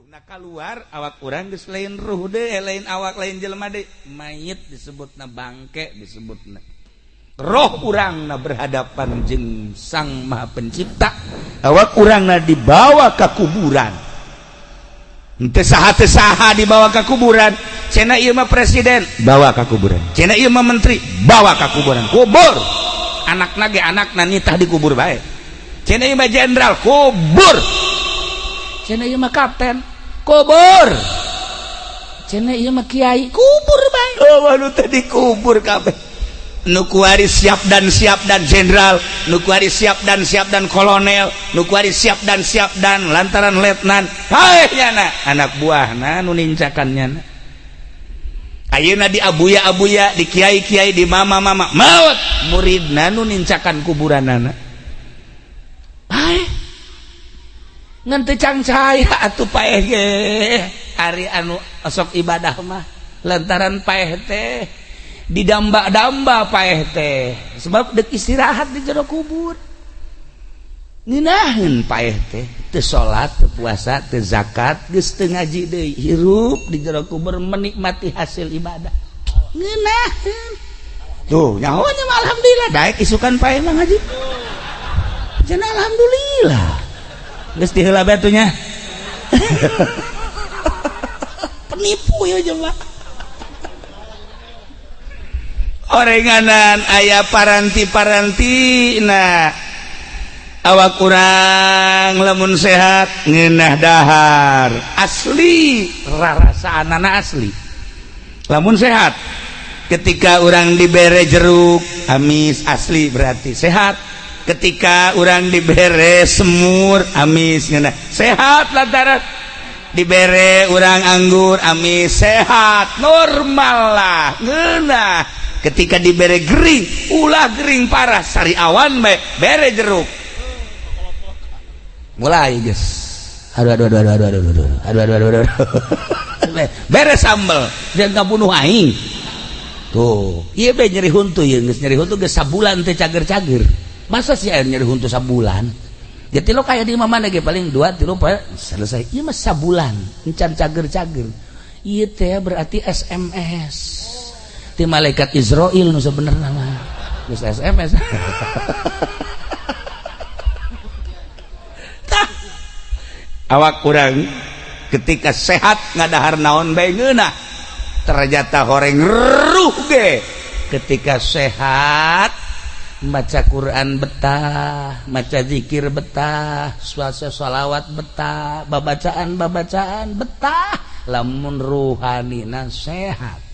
Ruhna keluar, awak urang geus lain ruh deh, lain awak, lain jelema deh, mayit disebutna, bangke disebutna. Roh urangna berhadapan jeung Sang Maha Pencipta, awak urangna dibawa ke kuburan. Henteu saha teu saha dibawa ke kuburan. Cenah ieu mah presiden, bawa ke kuburan. Cenah ieu mah menteri, bawa ke kuburan. Kubur. Anakna ge anakna nitah dikubur bae. Cenah ieu mah jenderal, kubur. Cenah ieu mah kapten, kubur. Cenah ieu mah kiai, kubur bae. Oh, nu teh dikubur kabeh. Nu kuari siap dan jenderal, nu kuari siap dan kolonel, nu kuari siap dan lantaran letnan, paeh nyana anak buahna nu nincakan nyana. Ayeuna di abuya-abuya, di kiai-kiai, di mama-mama maut, muridna nu nincakan kuburanana. Paeh ngan teu cangcaya atuh paeh ge. Ari anu osok ibadah mah lantaran paeh teh didamba-damba paeh teh, sebab dek istirahat di jero kubur. Ngeunaheun paeh teh, teu salat, teu puasa, teu zakat, geus teu ngaji deui, hirup di jero kubur menikmati hasil ibadah. Ngeunaheun tuh nyaho nya mah. Alhamdulillah, daek isukan paeh mah ngaji. Cenah alhamdulillah geus diheula bae atuh nya. Penipu ya jelema. Orenganan aya paranti-paranti. Nah, awak kurang lamun sehat ngeunah dahar, asli rarasaan anak asli. Lamun sehat, ketika orang dibere jeruk amis, asli berarti sehat. Ketika orang dibere semur amis, ngeunah sehat. Lantaran dibere orang anggur amis, sehat, normal lah, ngeunah. Ketika dibere gering, ulah gering parah, sariawan bae, bere jeruk mulai guys, aduh aduh aduh aduh aduh aduh aduh aduh aduh aduh aduh, bere sambel dia bunuh aing tuh. Iya be, nyeri huntu ya, geus nyeri huntu geus sabulan teh cager-cager. Masa sih air nyeri huntu sabulan? Jadi lo kayak di mana ge paling dua tilu poe selesai. Ieu mah sabulan encan cager-cager. Ieu teh berarti SMS ti malaikat Israel nu sebenarnya mah geus SMS. Tah, awak kurang ketika sehat ngadahar naon bae ngeunah. Ternyata horeng ruh ge ketika sehat maca Quran betah, maca zikir betah, suasa sholawat betah, babacaan babacaan betah, lamun ruhanina sehat.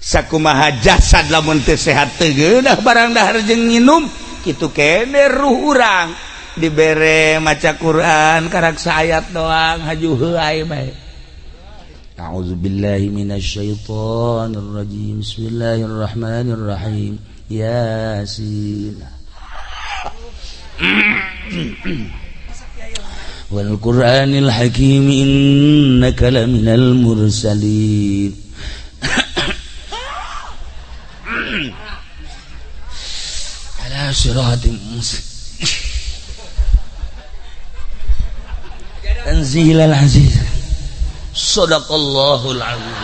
Sakumaha jasad lamun teu sehat teu geunah barang dahar jeung nginum, kitu kene ruh urang dibere maca Quran karak saayat doang haju heuay bae. A'udzubillahi minasyaitonir rajim. Bismillahirrahmanirrahim. Yasin wal Qur'anil Hakim, innaka laminal mursalin ala siratim tanzilal aziz, sadaqallahul azim.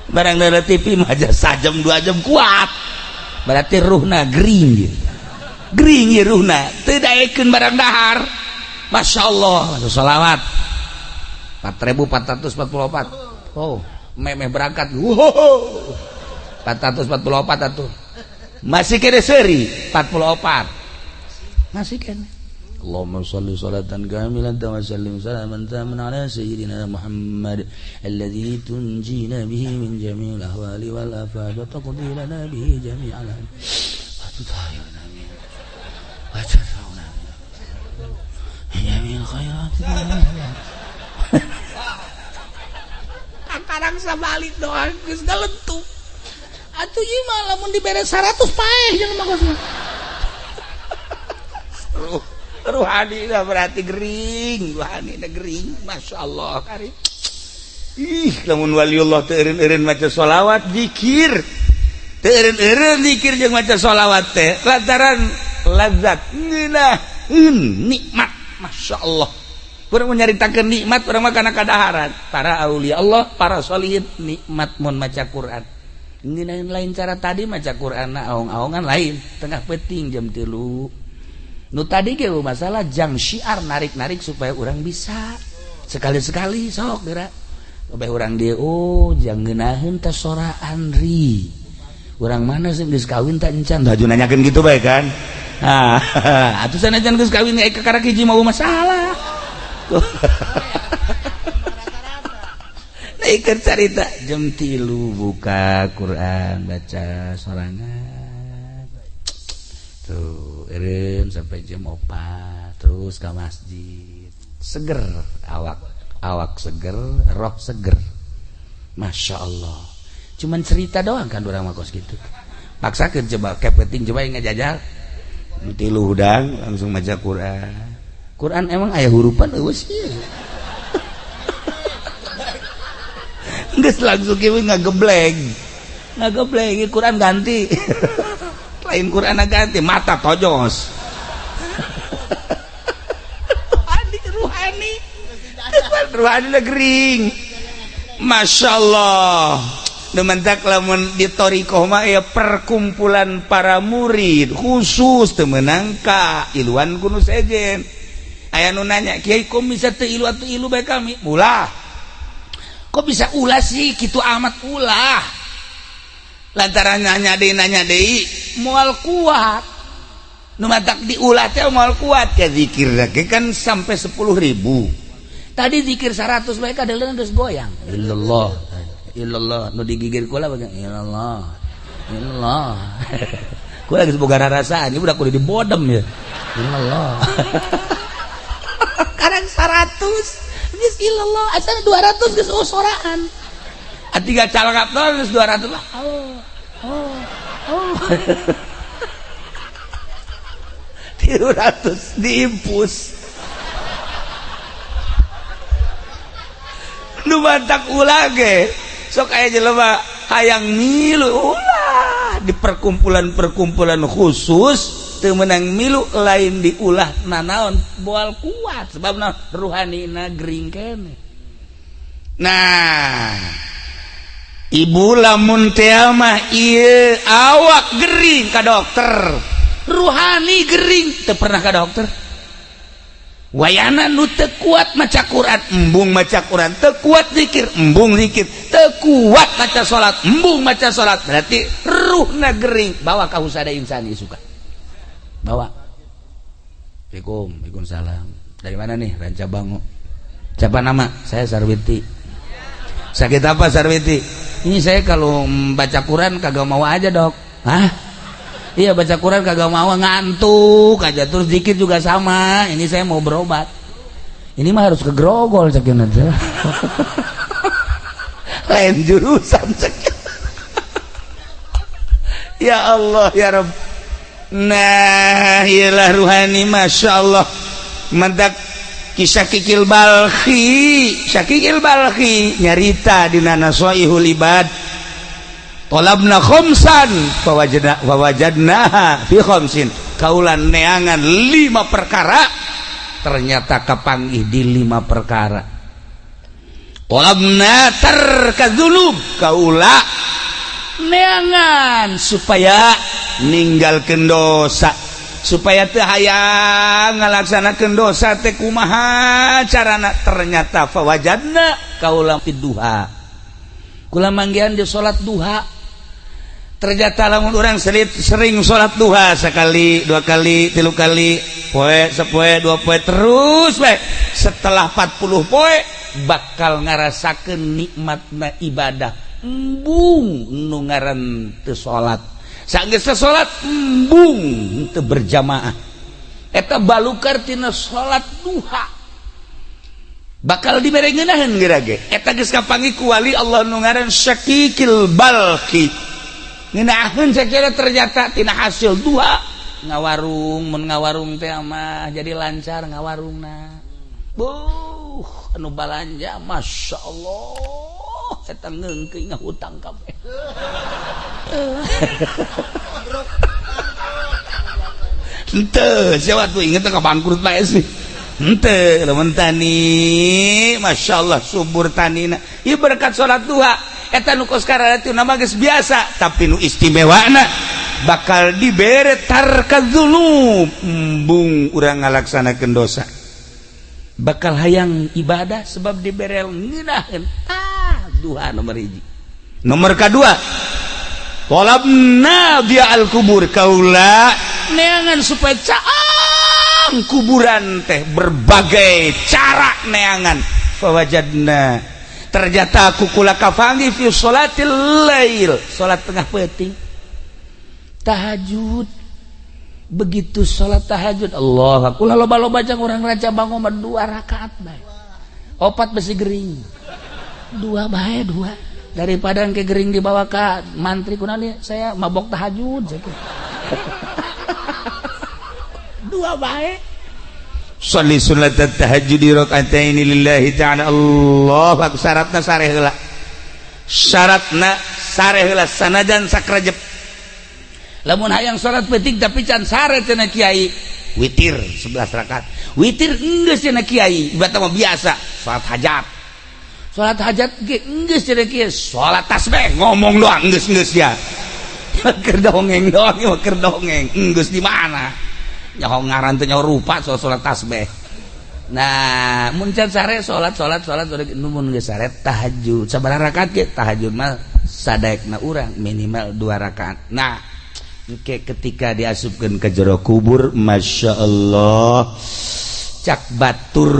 Barang dari TV mah aja sajam 2 jam kuat, berarti ruhna gering, gering ya ruhna teu daekeun barang dahar. Masya Allah, sholawat 4444. Oh, memeh berangkat. Wow, 444 atuh masih kene seri 44 masih kene. Allahumma shalli salatan kamilatan wa sallim salaman taman ala sayyidina Muhammad alladzi tunjina bihi min jami'il ahwali wal afat wa taqdi lana bihi jami'al wa tutahhirna min wa tadfa'una min jami'il khairat. Kadang sabalik doang geus galentuk atuh ieu mah lamun dibere 100 paeh jeung mah geus. Ruhani dah berarti gering, ruhani dah gering, masya Allah kari. Ih, lamun waliullah teu eureun-eureun maca sholawat zikir, teu eureun-eureun zikir jeung maca sholawat teh lantaran lazat ngeunaheun nikmat. Masya Allah. Urang nyaritakeun nikmat urang mah kana kadaharan. Para aulia Allah, para sholihin nikmat mun maca Quran. Ngeunaheun lain cara tadi maca Quran na aong-aongan lain tengah peting jam 3. Nu tadi ge masalah jang syiar narik-narik supaya urang bisa sekali-sekali sok geura. Kabeh urang dieu oh jang ngeunaheun teh soraan ri. Urang mana sih geus kawin tak encan haju nanyakeun gitu bae kan. Ah, atuh sanajan geus kawin ge kakara hiji mau masalah. Nah, ikan carita jam 3 buka Quran baca sorangan tuh eureun sampai jam 4 terus ke masjid seger awak awak seger roh seger. Masya Allah, cuman cerita doang kan urang mah kos gitu. Paksakeun coba kepeting coba yang ngajajal 3 hudang langsung maca Quran. Quran emang aya hurupan eueuh sih. Geus langsung kieu ngagebleng. Ngagebleng Quran ganti. Lain Quran ganti, mata tojos. Ruhani ruhani. Ruhani gering. Masya Allah. Dementak lamun di thoriqoh mah ya perkumpulan para murid khusus teu meunang ka iluan ku nu sejen. Aya nu nanya, "Kiai kok bisa teu ilu atuh ilu bae kami?" Ulah. Kok bisa ulah sih kitu amat ulah. Lantaran nanya deui moal kuat. Nu matak diulah teh moal kuat ya zikir ge kan sampai 10.000. Tadi zikir 100 bae kadeuleun geus goyang. Illallah. Illallah nu digigir kula bagian illallah. Illallah. Kula geus boga rarasaan, ieu budak kudu dibodem ya. Illallah. Karang 100 geus illallah, asal 200 geus soraan. Atiga calangap geus 200 lah. Oh, oh, oh. 300 diimpus. Nu mantak ulah ge sok aya jelema hayang milu ulah di perkumpulan-perkumpulan khusus teu meunang milu lain diulah nanaon moal kuat sebabna ruhanina gering keneh. Nah, ibu lamun teh mah ieu awak gering ka dokter, ruhani gering teu pernah ka dokter. Wayana nu teu kuat maca Quran, embung maca Quran, teu kuat zikir, embung zikir, teu kuat maca salat, embung maca salat, berarti ruhna gering. Bawa ka husada insani suka. Bawa. Assalamualaikum, waalaikumsalam. Dari mana nih? Ranca Bango. Siapa nama? Saya Sarwiti. Sakit apa Sarwiti? Ini saya kalau baca Quran kagak mau aja, Dok. Hah? Iya baca Quran kagak mau, ngantuk aja, terus zikir juga sama. Ini saya mau berobat. Ini mah harus ke Grogol cek nanti. Lain jurusan cek. Ya Allah ya Rabb. Nah, iyalah ruhani Masya Allah. Mendak kisah Kikil Balkhi, Syakikil Balkhi nyarita dina Nasoihul Ibad. Tolabna khamsan fawajadna fawajadnaha fi khamsin. Kaulan neangan 5 perkara ternyata kapanggih di 5 perkara. Tolabna tarka dzunub, kaula neangan supaya ninggalkeun dosa, supaya teu hayang ngalaksanakeun dosa teh kumaha carana, ternyata fawajadna kaula fi duha. Kula manggihan di salat duha. Ternyata lamun orang sering salat duha sekali, dua kali, tilu kali, poe, sepoe, dua poe, terus bae. Setelah 40 poe bakal ngarasakeun nikmatna ibadah. Embung nu ngaran teu salat. Sanggeus teu salat embung teu berjamaah. Eta balukar tina salat duha. Bakal dibere ngeunaheun geura ge. Eta geus kapanggih ku wali Allah nu ngaran Syakikil Balkhi. Ngeunaheun sakira ternyata tina hasil duha ngawarung, mun ngawarung teh mah jadi lancar ngawarungna. Buh, anu balanja Masya Allah eta ngeungkeun ngahutang kabeh. Henteu, sia waktu inget ka bangkrut bae sih. Henteu lamun tani, Masya Allah, subur tanina. Ieu berkat salat duha. Eta nu kos kararitu nama geus biasa, tapi nu istimewana bakal dibere tarka dzunub, embung urang ngalaksanakeun dosa. Bakal hayang ibadah sebab dibere ngeunaheun. Ah, duha nomor hiji. Nomor kedua, tolabna dia al kubur, kaula neangan supaya caang kuburan teh, berbagai cara neangan. Fawajadna, ternyata ku kula kapanggih fi sholatil lail, salat tengah peuting, tahajud. Begitu salat tahajud, Allah, kula loba-loba jang urang Raja Bango mah dua rakaat bae, opat besi gering, dua bae, dua, daripada ke gering dibawa ke mantri kunani, saya mabok tahajud gitu. Dua bae. Sholli sunat tahajud rakaataini lillahi ta'ala. Allah akbar. Syaratna sare heula, syaratna sare heula, sanajan sakrajep. Lamun hayang salat peuting tapi can sare, cenah kiai, witir 11 rakaat. Witir geus, cenah kiai, ibarat mah biasa salat hajat. Salat hajat ge geus, cenah kiai, salat tasbih, ngomong doang geus, geus ya keur dongeng doang ya, keur dongeng geus. Di mana nyaho ngaran teh, nyaho rupa soal salat tasbih. Nah, mun can sare salat, salat, salat, salat. Mun geus sare tahajud sabaraha rakaat ge? Tahajud mah sadaekna urang, minimal dua rakaat. Nah, engke ketika diasupkeun ke jero kubur, Masya Allah, cak batur,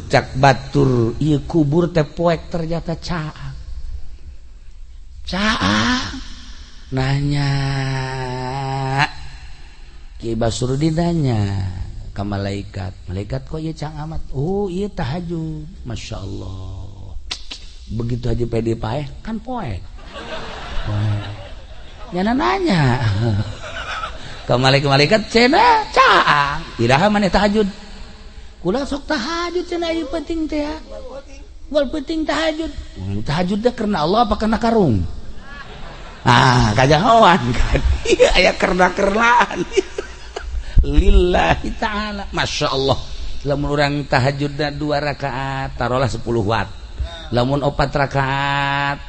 cak batur, ieu kubur teh poek, ternyata caang caang. Nanya Ki Basrudin, nanya ke malaikat, "Malaikat, kok ieu caang amat?" "Oh, iya, tahajud." Masya Allah, begitu aja pede paeh kan poek poek. Nyana nanya ke malaikat-malaikat, "Cenah caang, iraha maneh tahajud?" "Kula sok tahajud," cenah, "ieu penting teh ya. Wal penting tahajud." Tahajud teh karena Allah apa karena karung? Ah, kajahoan kan. Iya, aya karena-karenaan. Lillahi ta'ala. Masya Allah. Lamun urang tahajudna dua rakaat, taruhlah 10 watt. Lamun opat rakaat,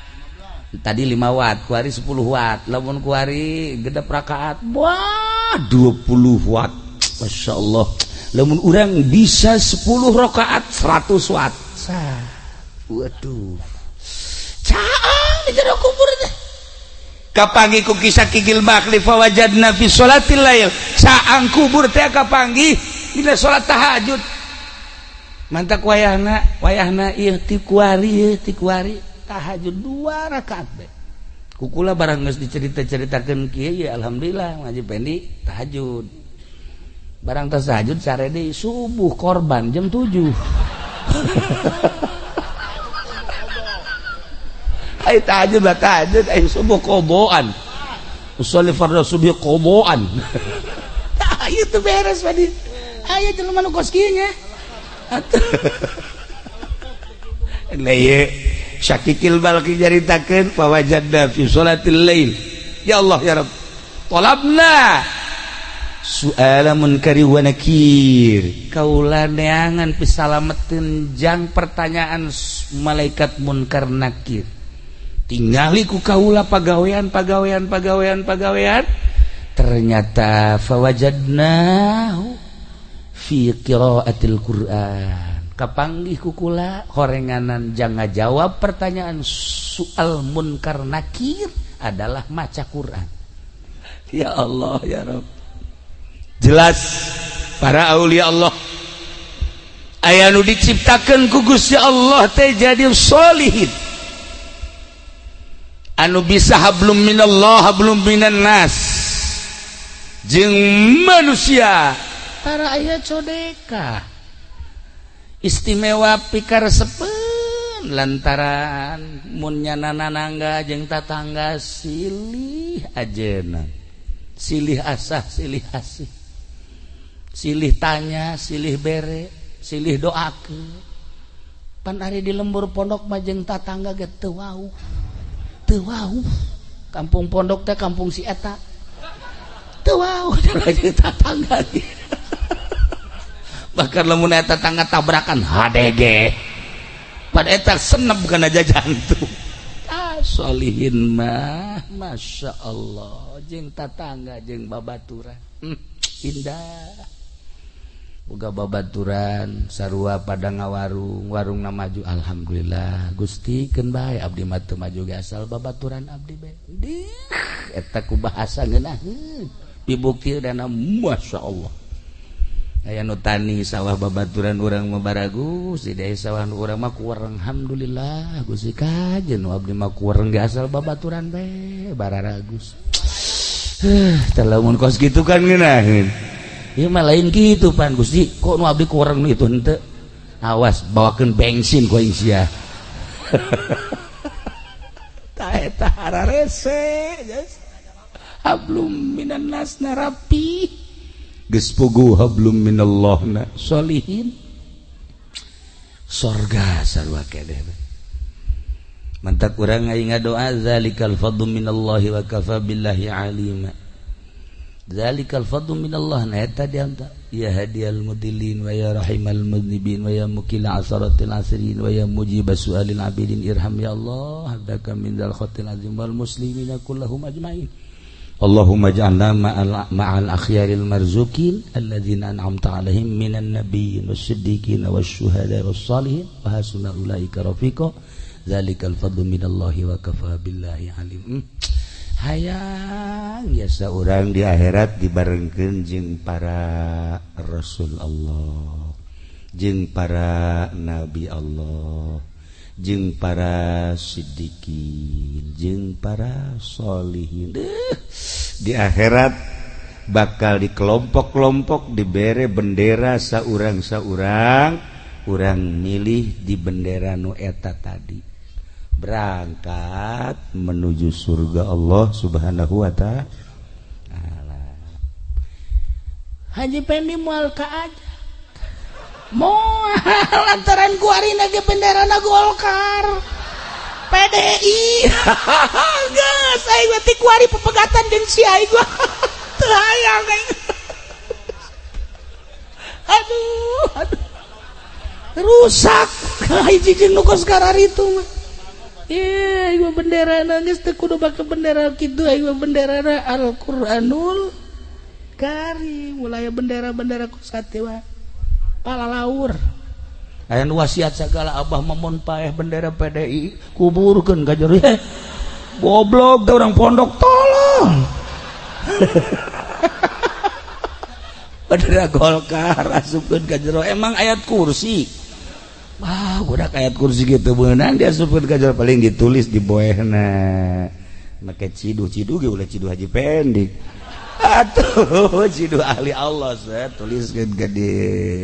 tadi 5 watt, kuari 10 watt. Lamun kuari genep rakaat, wah, 20 watt. Masya Allah. Lamun urang bisa 10 rakaat, 100 watt. Sah. Waduh. Caang di jero kubur teh. Kapanggih ku kisah Kikil Bakli, fawajadna fi sholatil lail, caang kubur teh kapanggih dina salat tahajud. Mantak wayahna, wayahna ieu ti kuari, ieu ti kuari tahajud dua rakaat be. Ku kula barang geus dicerita-ceritakeun kieu ya, alhamdulillah ngaji pendi tahajud. Barang tas tahajud sare deui, subuh korban jam 7. Ay tahajud lah tahajud, ay subuh qodoan. Usolli fardhu subuh qodoan. Tah itu beres tadi. Aya jelema nu kos kieu nya. Lah ieu Syakikil Balki nyaritakeun, fawajadna fi sholatil lail. Ya Allah ya Rabb. Talabna su'ala munkari wa nakir. Kaula neangan pisalameteun jang pertanyaan malaikat munkar nakir. Tingali ku kaula pagawean, pagawean, pagawean, pagawean, ternyata fawajadnahu fi qiraatil Qur'an. Kapanggih ku kula horenganan jang ngajawab pertanyaan soal munkar nakir adalah maca Quran. Ya Allah ya Rabb. Jelas para aulia Allah aya nu diciptakeun ku Gusti Allah teh jadi solihin, anu bisa hablum minallah, hablum minan nas jeung manusia. Para aya codeka istimewa pikaresepeun lantaran mun nyana nanangga jeung tatangga silih ajeuna, silih asah, silih asih, silih tanya, silih bere, silih doakeun. Pan ari di lembur pondok mah jeung tatangga ge teu wauh, teu wauh. Kampung pondok teh kampung si eta, teu wauh jeung tatangga. Bahkan lamun eta tangga tabrakan HDG pada eta senep kana jantung. Ah, solihin mah Masya Allah jeung tatangga jeung babaturan, indah. Boga babaturan sarua pada ngawarung, warungna maju, alhamdulillah Gusti, keun bae abdi mah teu maju ge asal babaturan abdi bae. Dih, eta ku bahasa ngeunaheun dibukti dana, Masya Allah. Aya nu tani sawah babaturan urang mah baragus, di desa sawah nu urang mah kurang, alhamdulillah Gusti, kajen nu abdi mah kurang ge asal babaturan bae bararagus. Teh lamun kos kitu kan ngeunaheun. Ieu mah lain kitu pan Gusti, kok nu abdi kurang nu itu henteu. Awas bawakeun bensin ku aing sia. Tah eta hararese. Hablum minan nas na rapi. Geus puguh hablum minallah na solihin. Sorga sarua keneh. Mantak urang aing ngadoa zalikal fadlu minallahi wa kafa billahi alima. Zalikal fadlu minallah na eta dianta ya hadiyal mudillin wa ya rahimal mudnibin wa ya mukila asaratil asirin wa ya mujibas su'alil abidin irham ya Allah abdaka min dzal khatil azim wal muslimina kullahum ajmain. Allahumma ij'alna ma'al akhyaril marzukin alladzina an'amta alaihim minan nabiyyin was-siddiqin wasyuhada was-salihin wa hasuna ulaika rafiqa. Zalikal fadlu minallahi wa kafa billahi alim. Hayang biasa orang di akhirat dibarengkeun jeung para rasul Allah, jeung para nabi Allah, jeung para siddiqin, jeung para sholihin. Di akhirat bakal di kelompok-kelompok dibere bendera saurang-saurang, urang milih di bendera nu eta tadi, berangkat menuju surga Allah Subhanahu wa ta'ala. Haji Pendi moal ka aja moal lantaran kuarina ge benderana Golkar PDI. Geus aing mah ti kuari pepegatan jeung si aing gua teu hayang aing. Aduh, aduh, rusak hiji jeung nu kos kararitu mah. Iya, aing mah benderana geus teu kudu bake bendera kitu, aing mah benderana Al-Qur'anul Karim. Mulai bendera-bendera kos wa palalaur. Aya nu wasiat sagala, abah mamon paeh bendera PDI kuburkeun ka jero. Goblok da urang pondok tolong. Bendera Golkar asupkeun ka jero, emang ayat kursi. Wah, budak ayat kursi gitu beunang diasupkeun ka jero, paling ditulis di boehna. Make ciduh, ciduh ge ulah ciduh Haji Pendik. Atuh ciduh ahli Allah saya tuliskeun ka di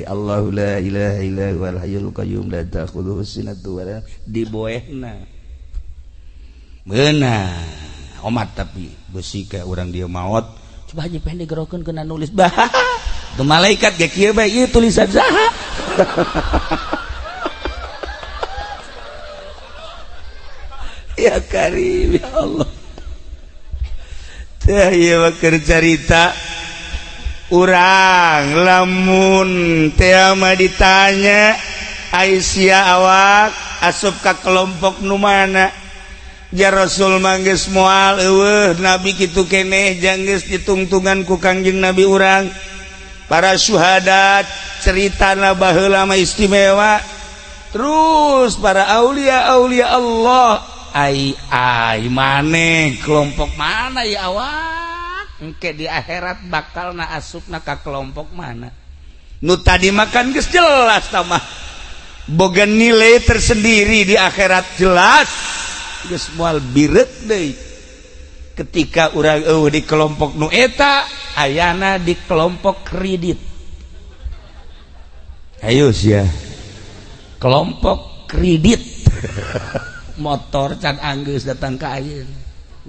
Allahu la ilaha illa huwal hayyul qayyum la ta'khudhuhu sinatun wa la di boehna. Beunang omat tapi besi ka urang dieu maot. Coba Haji Pendik gerokeun kena nulis bah. Tu malaikat ge kieu bae ieu tulisan saha? Ya Karim ya Allah. Teh ieu mah keur carita urang lamun teh mah ditanya Aisyah awak asup ka kelompok nu mana? Ja Rasul mah geus moal eueuh nabi kitu keneh jang geus ditungtungan ku Kangjeng Nabi urang. Para syuhada ceritana baheula mah istimewa. Terus para aulia-aulia Allah, ai ai maneh kelompok mana ya awak? Engke di akhirat bakal na asupna ka kelompok mana? Nu tadi makan geus jelas tah mah. Boga nilai tersendiri di akhirat jelas. Geus moal bireuk deui. Ketika urang eueuh di kelompok nu eta, ayana di kelompok kredit. Ayo sia. Kelompok kredit. Motor can anggeus datang ka ayeuna.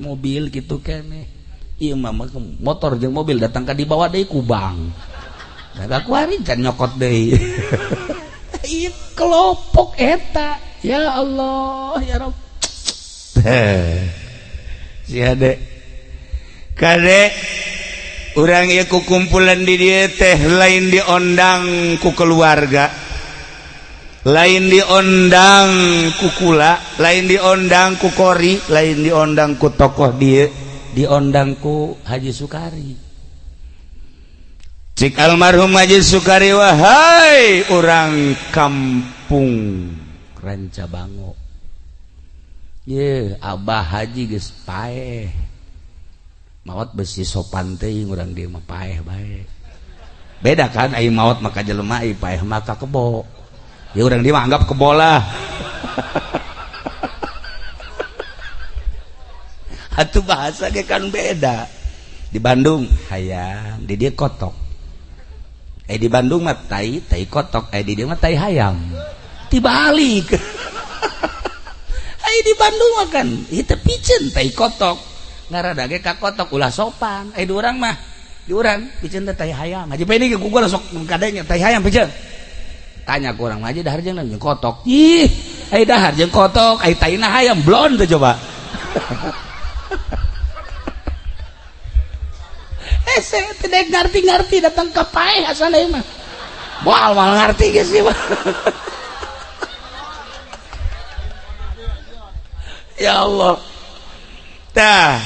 Mobil kitu keneh. Ieu mah motor jeung mobil datang ka dibawa deui ku bank. Da kuari can nyokot deui. Ieu kelompok eta. Ya Allah, ya Rabb. Sia de. Kade Urang ieu ku kumpulan di dieu teh lain diondang ku keluarga, lain diondang ku kula, lain diondang ku kori, lain diondang ku tokoh dieu, diondang ku Haji Sukari. Cik almarhum Haji Sukari, wahai orang kampung Ranca Bango, ye Abah Haji geus paeh maot, besi sopan teuing urang dieu mah, paeh bae. Beda kan, ai maot maka jelema, ai paeh maka kebo. Ya urang dieu mah anggap kebo lah. Atuh bahasa ge kan beda. Di Bandung hayam, di dieu kotok. Di Bandung mah tai tai kotok, di dieu mah tai hayam. Tibalik. Ai di Bandung mah kan ieu teh piceun tai kotok. Ngarada ge ka kotok ulah sopan. Di urang mah, di urang piceun teh tai hayam. Haji Peni ge ku gua sok kadenya tai hayam piceun. Tanya ku urang mah, haji dahar jeung naon? Kotok. Ih, ai dahar jeung kotok, ai taina hayam blon teh coba. Saya tidak ngerti-ngerti datang ke paeh asana ieu mah. Moal moal ngerti geus ieu mah. Ya Allah. Tah,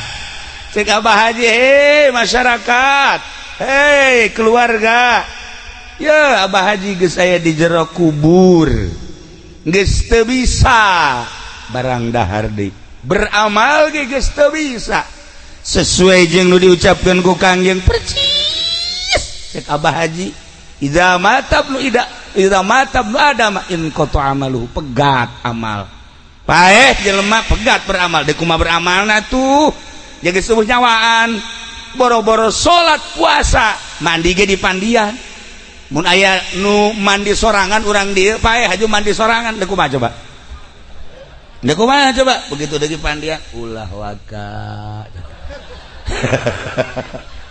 cek Abah Haji, hei masyarakat, hei keluarga. Ya Abah Haji geus aya di jero kubur. Geus teu bisa barang dahar deui. Beramal ge geus teu bisa. Sesuai jeung nu diucapkeun ku Kangjeng percis. Cek Abah Haji, idza mata ibnu ida, idza mata ibnu adam in qata amaluhu, pegat amal. Paeh jelema pegat beramal, deuk kumaha beramalna tuh? Jaga subuh nyawaan, boro-boro salat puasa, mandi ge di pandian. Mun aya nu mandi sorangan urang dieu paeh haju mandi sorangan, deuk kumaha coba? Deuk kumaha coba? Begitu deui pandian, ulah waka.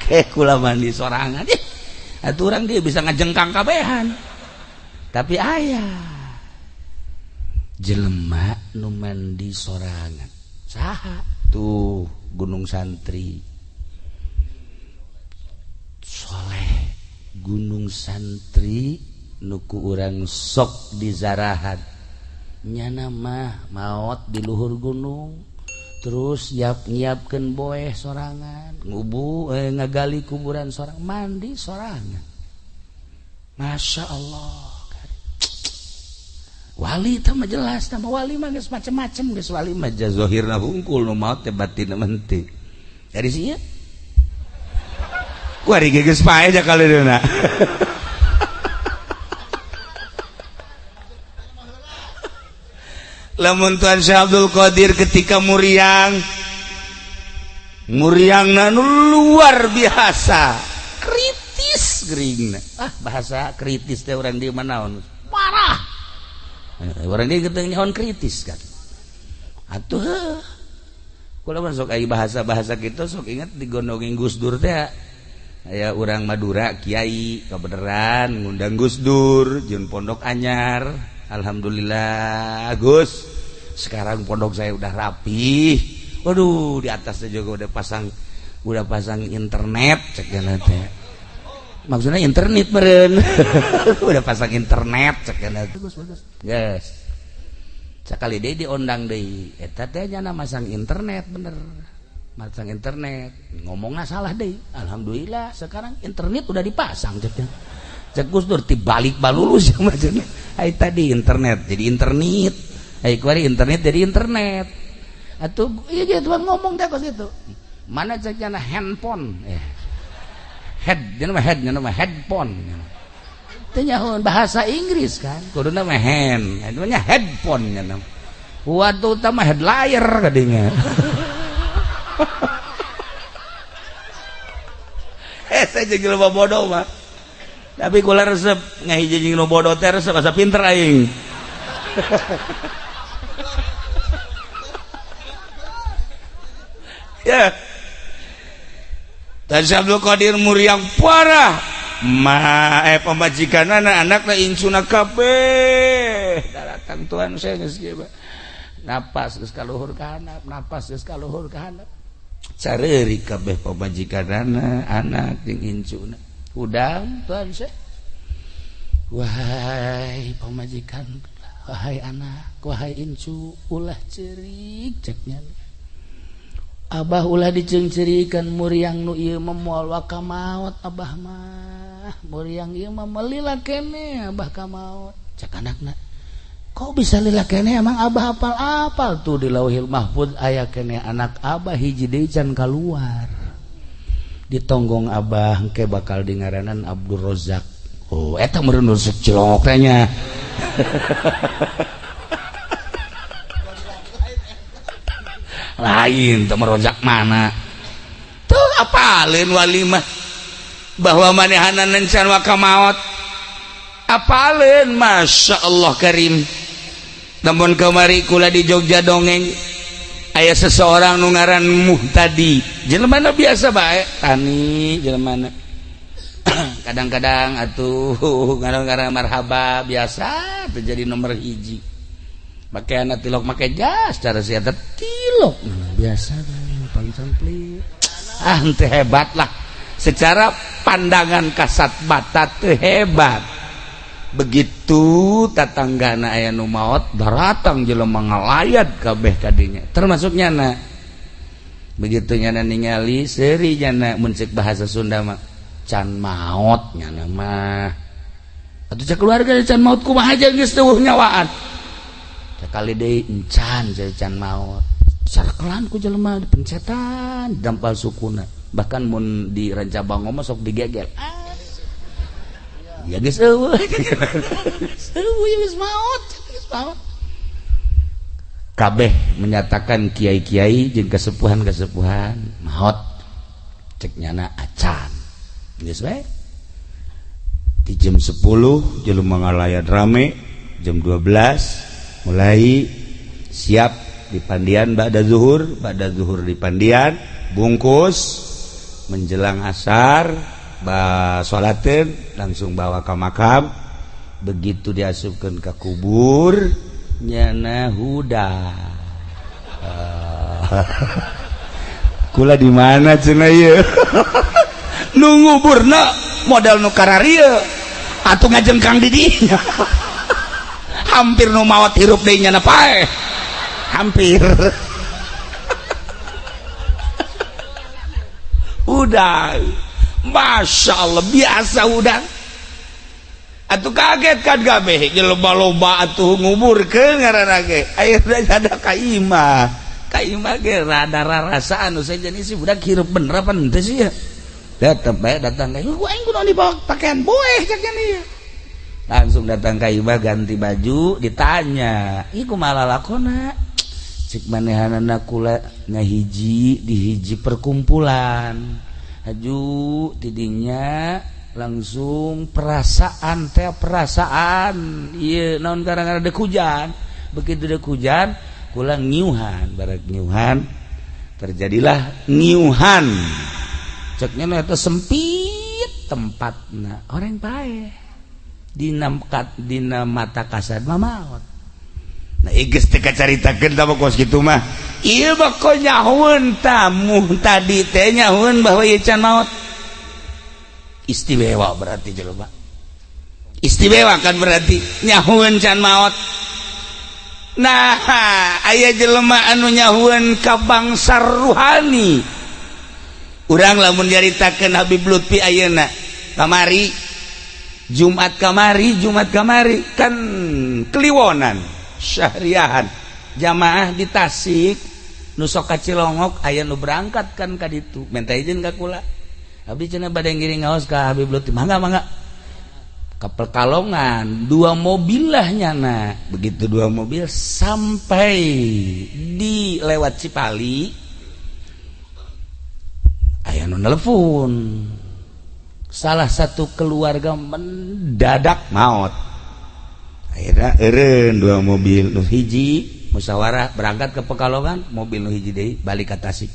Kayak kula mandi sorangan. Ih, atuh urang dia bisa ngajengkang kabehan. Tapi aya jelema nu mandi sorangan. Saha? Tuh Gunung Santri. Soleh Gunung Santri nu ku urang sok dizarahan. Nyana mah maot di luhur gunung. Terus nyiap-nyiapkeun boeh sorangan, ngubu ngagali kuburan sorang, mandi sorangan. Masya Allah. Wali teh mah jelas, tah wali mah geus macem-macem, geus wali mah zahirna hungkul, nu maot teh batinna mah henteu. Dari sia kuari ge geus paeh ja kaleunna. Lamun Tuan Syekh Abdul Qadir ketika muriang, muriangna nu luar biasa kritis geuringna. Ah, bahasa kritis teh urang di mana naon? Parah. Urang di geteng nyaon kritis kan. Atuh kula mah sok aya bahasa-bahasa kitu sok inget digondongin Gus Dur teh. Aya urang Madura kiai kabeneran ngundang Gus Dur jeung pondok anyar. Alhamdulillah Gus, sekarang pondok saya udah rapi. Waduh, di atasnya juga udah pasang internet cek teh. Maksudnya internet meureun. Udah pasang internet cek teh. Bagus bagus. Yes. Sakali deui diondang deui. Eta teh nya masang internet bener. Masang internet, ngomongna salah deui. Alhamdulillah sekarang internet udah dipasang cek. Cek Gus Dur tibalik balulus maksudnya. Ai tadi internet jadi internet. Ai kuari internet jadi internet. Atuh ieu ge tuh ngomong teh kos kitu. Mana cek nya handphone? Head, nya mah head, nya mah headphone. Teu nyahoan bahasa Inggris kan. Kuduna mah hand, nya headphone nya. Waduh tah mah headliner kadinya. Saya jeung jelema bodoh mah. Tapi kula resep ngahiji jeung nu bodoh teh resep asa pinter aing. Ya. Tan Abdul Qadir muriang parah. Ma pamajikan anak-anakna incuna kabeh. Datang tuan saya geus kieu. Napas geus ka luhur ka handap, napas geus ka luhur ka handap. Careurik kabeh pamajikanana, anak jeung incuna. Hudang tuan seh. Wahai pamajikan, wahai anak, wahai incu, ulah cerik ceknya. Abah ulah diceungceurikan muriang nu ieu mah moal waka maot abah mah. Muriang ieu mah melila keneh abah ka maot. Cek anakna, kok bisa lila keneh emang abah apal-apal tuh di Lauhil Mahfud aya keneh anak abah hiji deui can kaluar. Ditonggong abah engke bakal dingaranan Abdul Rozak. Oh, eta meureun nu cilongok teh nya. Lain teu merojak mana tuh apaleun wali mah bahwa manehana encan waka maot apaleun Masya Allah Karim. Namun kamari kula di Jogja dongeng aya seseorang nu ngaran Muhtadi, jelema biasa bae tani jelema kadang-kadang atuh kadang-kadang marhaba biasa terjadi nomor hiji make anak tilok make jas cara sia tilok biasa pancempli ah henteu hebat lah secara pandangan kasat mata teu hebat. Begitu tatanggana aya nu maot daratang jelema ngalayat kabeh kadinya termasuk nyana. Begitu nyana ningali seuri nyana mun ceuk bahasa Sunda mah can maot nyana mah atuh cek keluarga can maot kumaha geus teu nyawaan kali deui encan can maot sarkelan ku jelema dipencetan dampal sukuna bahkan mun di Rancabango mah sok digegel ya geus eueuh eueuh geus maot geus maot kabeh menyatakan kiai-kiai jeung kesepuhan-kesepuhan maot cek nyana acan geus we di jam 10 jelema ngalayat rame, jam 12 mulai siap di pandian ba'da zuhur di pandian bungkus menjelang asar ba sholateun langsung bawa ke makam. Begitu diasupkeun ke kubur nyana huda kula di mana cenah ieu nu nguburna modal nu kararieu atuh ngajengkang di dinya hampir nu maot hirup deui nyana paeh hampir. Udah Masya Allah biasa udah atuh kaget kan kabeh jelema loba atuh nguburkeun ngaranna ge ayeuna ada ka imah ka imah ge rada rarasaan nu sejen isi budak hirup bener apa henteu sih ya tetep bae datang ka ku aing kudu dibawa pakaian boeh cek nya. Langsung datang ka imah ganti baju ditanya ieu kumaha lalakona cek manehanana kula ngahiji di hiji perkumpulan haju tidinya langsung perasaan teh perasaan ieu naon gara-gara dek hujan. Begitu dek hujan kula ngiuhan barek ngiuhan terjadilah ngiuhan ceknya eta sempit tempatna orang paeh dina dina mata kasar mah maot. Nah geus teu kacaritakeun tah kos kitu mah ieu mah nyahoeun tamu tadi teh nyahoeun bahwa ieu can maot. Istimewa berarti jelema istimewa kan berarti nyahoeun can maot. Nah aya jelema anu nyahoeun ka bangsa ruhani urang lamun nyaritakeun Habib Lutfi ayeuna kamari Jumat kamari kan Kliwonan syahriahan jamaah di Tasik nu sok ka Cilongok aya nu berangkat kan ka ditu minta izin ka kula abdi cenah bade ngiring ngaos ka Habib Lutfi mangga mangga ka Pekalongan dua mobil lah nyana. Begitu dua mobil sampai di lewat Cipali aya nu nelpon salah satu keluarga mendadak maot. Akhirnya eureun dua mobil nu hiji musyawarah berangkat ke Pekalongan, mobil nu hiji deui balik ka Tasik.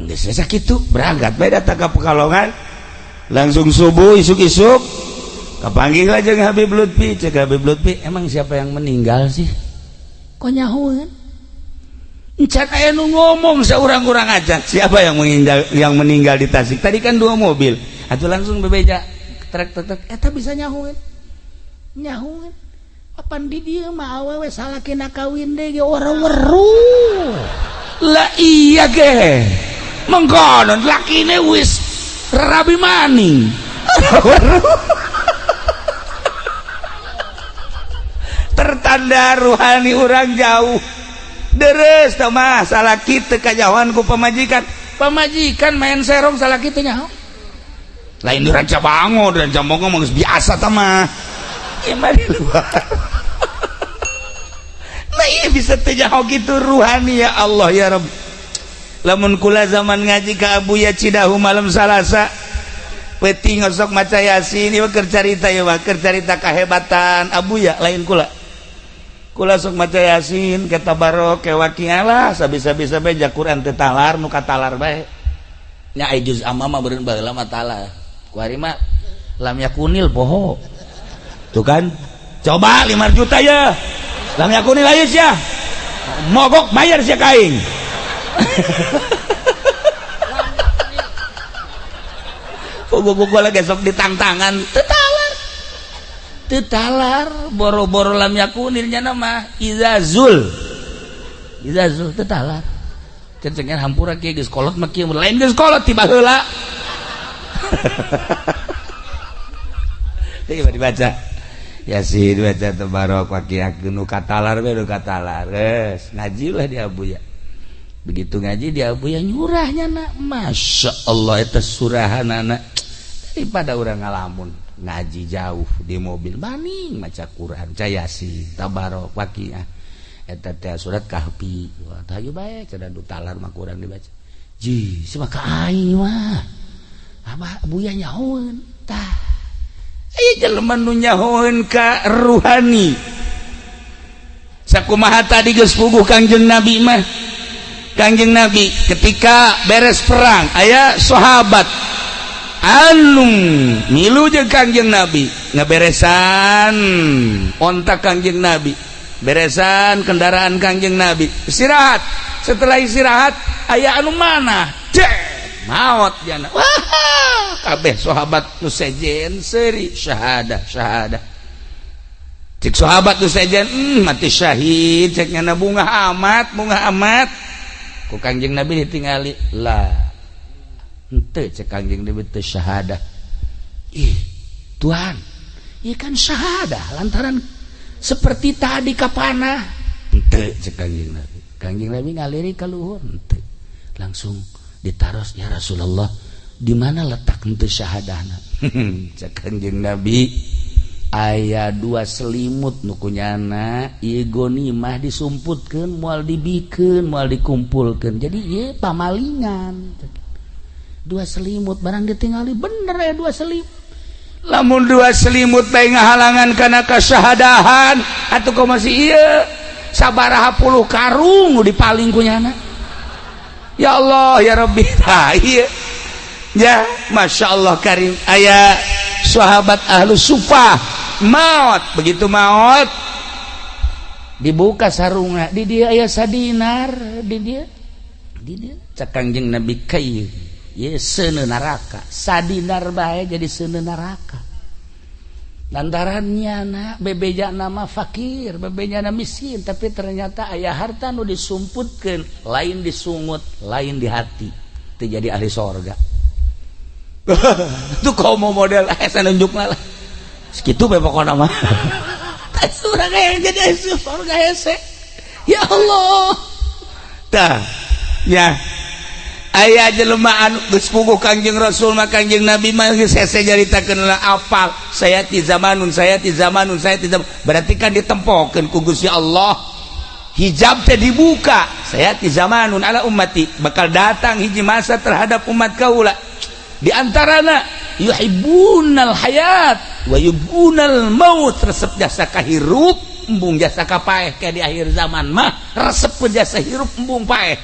Geus sakitu berangkat bae datang ka Pekalongan langsung subuh isuk-isuk kapanggih lah jeung Habib Lutfi. Cek Habib Lutfi, emang siapa yang meninggal sih? Kok nyahoeun? Encan aya nu ngomong seorang-orang aja. Siapa yang meninggal, yang meninggal di Tasik? Tadi kan dua mobil. Atuh langsung bebeja trek trek trek eta bisa nyahueun. Nyahueun. Apan di dieu mah awewe salakina kawin deui ge ora weruh. Lah iya ge. Mengkonon lakine wis rabi maning. Tertanda ruhani orang jauh. Deres tah mah salaki teu kajahoan ku pamajikan. Pamajikan main serong salaki teu nyaho. Lain di Rancabango, di Rancabango mah geus biasa tah mah. Ieu mah di luar. Nah iya bisa teu nyaho kitu ruhani ya Allah ya Rabb. Lamun kula zaman ngaji ka Abuya Cidahu malam Salasa peuting osok maca Yasin ieu keur carita ieu mah keur carita kahebatan Abuya lain kula. Kula sok maca Yasin ke tabarok ke waqiah lah sabisa-bisa bae ja Quran teu talar nu katalar bae. Nya ai juz amma mah beureun baheula mah talar. Ku ari mah lam yakunil poho. Tuh kan? Coba 5 juta ya. Lam yakunil ayo sia. Mogok bayar sia ka aing. Pugu-pugu lagi sok ditangtangan teu talar. Teu talar boro-boro lam yakunil nya nama izazul. Izazul teu talar. Cencengan hampura kieu geus kolot mah kieu lain geus kolot ti baheula. Teu dibaca. Yasin dibaca tabarok waqiah nu katalar we nu katalar. Geus ngaji lah di Abuya. Begitu ngaji di Abuya nyurahnya nak, masya Allah itu surahan anak daripada orang ngalamun ngaji jauh di mobil maning maca Quran Yasin tabarok waqiah eta teh surat Kahfi wah hayu bae cenah du talar mah kurang dibaca ji sia ka aing mah abah Abuya nyahoeun tah aya jelema nu nyahoeun ka ruhani sakumaha tadi geus puguh Kangjeng Nabi mah. Kangjeng Nabi ketika beres perang aya sahabat anu milu jeung Kangjeng Nabi ngaberesan onta Kangjeng Nabi, beresan kendaraan Kangjeng Nabi, istirahat. Setelah istirahat aya anu mana cek maot jana. Wah kabeh sahabat nu sejen seuri syahadah syahadah. Cek sahabat nu sejen mati syahid cek nyana bunga amat bunga amat. Ku Kangjeng Nabi ditingali lah henteu cek Kangjeng Nabi teu syahadah. Ih Tuhan ieu kan syahadah lantaran seperti tadi kapanah henteu cek Kangjeng Nabi. Kangjeng Nabi ngaliri ka luhur henteu langsung ditaros ya Rasulullah di mana letak henteu syahadahna. Cek Kangjeng Nabi aya dua selimut nu kunyana ieu gonimah disumputkeun moal dibikeun moal dikumpulkeun jadi ieu pamalingan dua selimut barang ditingali bener ya dua selimut lamun dua selimut bae ngahalangan kana kasyahadahan atuh kok masih ieu sabaraha puluh karung nu dipaling kunyana ya Allah ya Rabbi. Tah ieu ya Masya Allah karim aya sahabat ahlu sufah maut begitu maut dibuka sarungna di dia aya sadinar di dia cek Kangjeng Nabi kai ye seuneu neraka sadinar bae jadi seuneu neraka lantarannya na bebeja nama fakir bebeja nama miskin tapi ternyata aya harta nu disumputkeun lain disungut lain di hati teu jadi ahli sorga. Tuh kau mau model saya nunjuk lah segitu be pokokna mah. Surga yang jadi surga hese ya Allah tah ya aya jelema anu geus puguh Kangjeng Rasul mah Kangjeng Nabi mah geus hese nyaritakeun lah apal saya ti zamanun saya ti zamanun saya ti zaman berarti kan ditempokeun ku Gusti Allah hijab teh dibuka saya ti zamanun ala ummati bakal datang hiji masa terhadap umat kaula di antarana yuhibbunal hayat wa yuhibbunal maut resep jasa kahirup embung jasa kapaeh kayak di akhir zaman mah resep jasa hirup embung paeh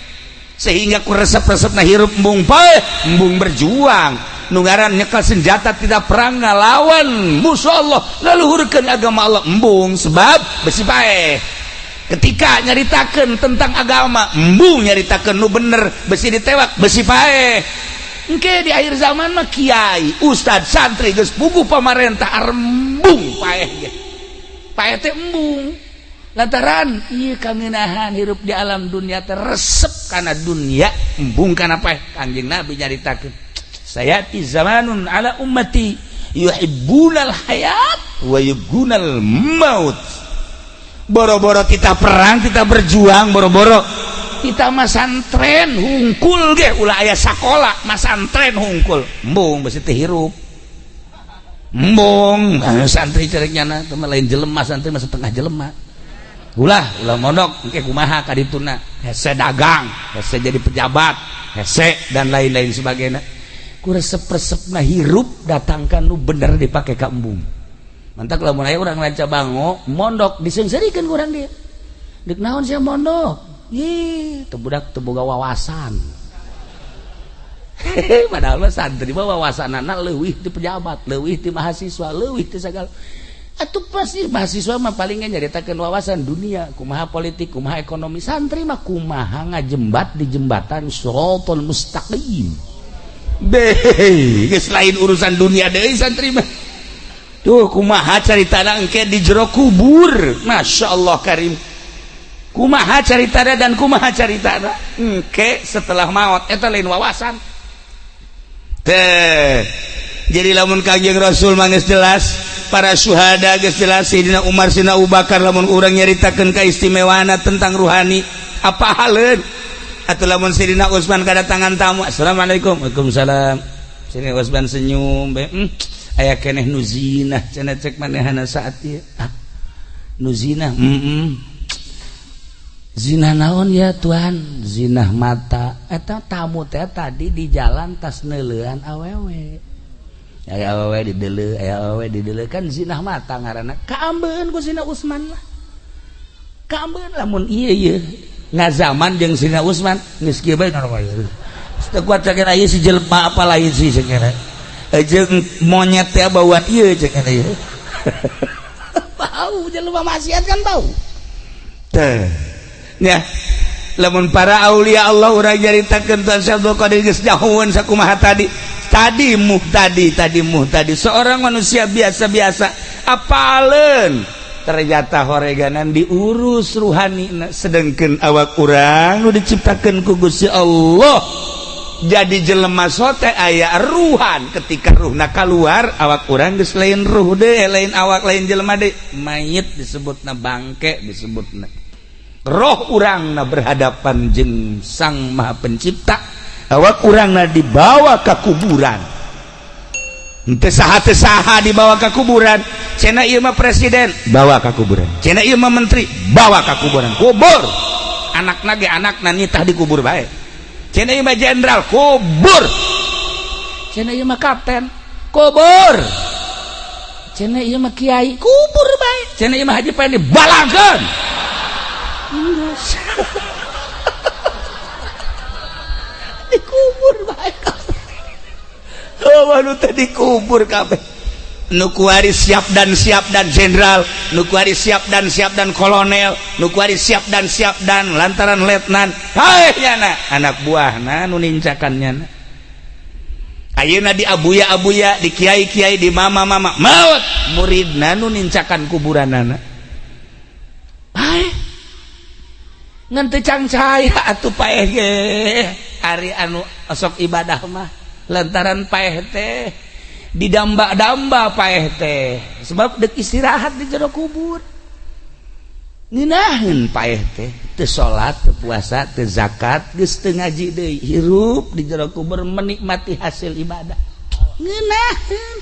sehingga ku resep-resepna hirup embung paeh embung berjuang nu ngaran nyekel senjata tidak perang ngalawan musuh Allah ngaluhurkeun agama Allah embung sebab besi paeh. Ketika nyaritakeun tentang agama, embung nyaritakeun nu bener, besi ditewak, besi paeh. Engke di akhir zaman mah kiai, ustad, santri geus puguh pamarentah, embung paeh ge. Paeh teh embung. Lantaran ieu kangenahan hirup di alam dunia teh resep kana dunia, embung kana paeh. Kangjeng Nabi nyaritakeun, sayati zamanun ala ummati yuhibbunal hayat wa yubghunal maut. Boro-boro kita perang, kita berjuang, boro-boro kita masantren hungkul ge, ulah aya sakola masantren hungkul, embung besi teh hirup, embung santri cereknya na teu lain jelema, santri mah setengah jelema. Ulah, ulah mondok, engke kumaha kadituna, hese dagang, hese jadi pejabat, hese dan lain-lain sebagainya. Ku resep-resepna hirup datangkan nu bener dipake ka embung. Mantak lamun aya urang lanca bango mondok, diseungseurikeun ku urang dia. Deuk naon sia mondok? Ih, teu budak teu boga wawasan. Padahal mah santri mah wawasanana leuwih ti pejabat, leuwih ti mahasiswa, leuwih ti sagala. Atuh pasti mahasiswa mah paling nyaritakeun wawasan dunia, kumaha politik, kumaha ekonomi. Santri mah kumaha ngajembat di jembatan siratal mustaqim. Beh, geus lain urusan dunia deui santri mah. Tuh kumaha caritana engke di jero kubur. Masya Allah karim. Kumaha caritana dan kumaha caritana engke setelah maut, eta lain wawasan. Teh. Jadi lamun Kangjeng Rasul mah geus jelas, para syuhada geus jelas, Sayyidina Umar, Sayyidina Abu Bakar, lamun urang nyaritakeun kaistimewaana tentang ruhani, apa haleun? Atau lamun Sayyidina Utsman kedatangan tamu, assalamualaikum, waalaikumsalam. Sayyidina Utsman senyum, bae, aya keneh nu zinah cenah cek manehana saat ieu. Ah, nu zinah, Zina naon ya Tuhan? Zinah mata. Eta tamu teh tadi di jalan tas neuleuan awewe. Aya awewe dideuleu, aya awewe dideuleu, kan zinah mata ngaranna. Kaambeun ku Sina Utsman lah. Kaambeun lamun ieu ieu ngazaman jeung Sina Utsman geus kieu bae ngono bae. Teu kuat cek ieu si jelema apa lain sih cek. Jeung monyet teh bauan ieu cek ieu. Bau jelema maksiat kan bau. Teh. Ya, lamun para aulia Allah urang nyaritakeun Tuhan Syekh Abdul Qadir geus nyahoeun sakumaha tadi. Tadi muhtadi, tadi muhtadi, seorang manusia biasa-biasa apaleun ternyata horeganan diurus ruhani, sedangkan awak urang nu diciptakeun ku Gusti Allah jadi jelema sote aya ruhan. Ketika ruhna keluar, awak urang geus lain ruh deui, lain awak, lain jelema deui, mayit disebutna, bangke disebutna. Roh urangna berhadapan jeung Sang Maha Pencipta, awak urangna dibawa ke kuburan. Henteu saha teu saha dibawa ke kuburan. Cenah ieu mah presiden, bawa ke kuburan. Cenah ieu mah menteri, bawa ke kuburan, kubur. Anakna ge anakna nitah dikubur bae. Cenah ieu mah jenderal, kubur. Cenah ieu mah kapten, kubur. Cenah ieu mah kiai, kubur bae. Cenah ieu mah haji, pae dibalangkeun. Dikubur bae. Oh, nu teh dikubur kabeh. Nu kuari siap dan siap dan jenderal, nu kuari siap dan siap dan kolonel, nu kuari siap dan siap dan lantaran letnan. Hai nyana, anak buahna nu nincakan nyana. Ayeuna di abuya-abuya, di kiai-kiai, di mama-mama, maut muridna nu nincakan kuburanana. Paeh. Ngan teu cangcaya atuh paeh ge. Ari anu osok ibadah mah lantaran paeh teh didamba-damba paeh teh sebab dek istirahat di jero kubur. Ngeunaheun paeh teh, teu salat, teu puasa, teu zakat, geus teu ngaji deui, hirup di jero kubur menikmati hasil ibadah. Ngeunaheun.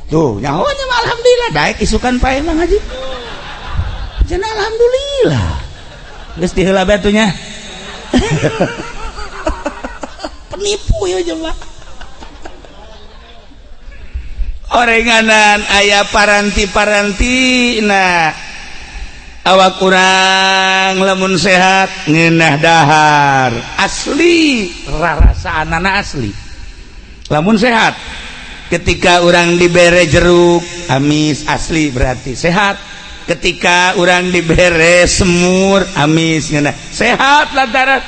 Tuh, nyaho nya mah alhamdulillah daek isukan paeh mah ngaji. Cenah alhamdulillah. Geus diheula bae atuh nya. Penipu ya jelema. Orenganan aya paranti-paranti nah awak kurang lamun sehat ngeunah dahar asli, rarasaanana asli lamun sehat. Ketika orang dibere jeruk amis asli berarti sehat. Ketika urang dibere semur amis ngeunah, sehat, lantaran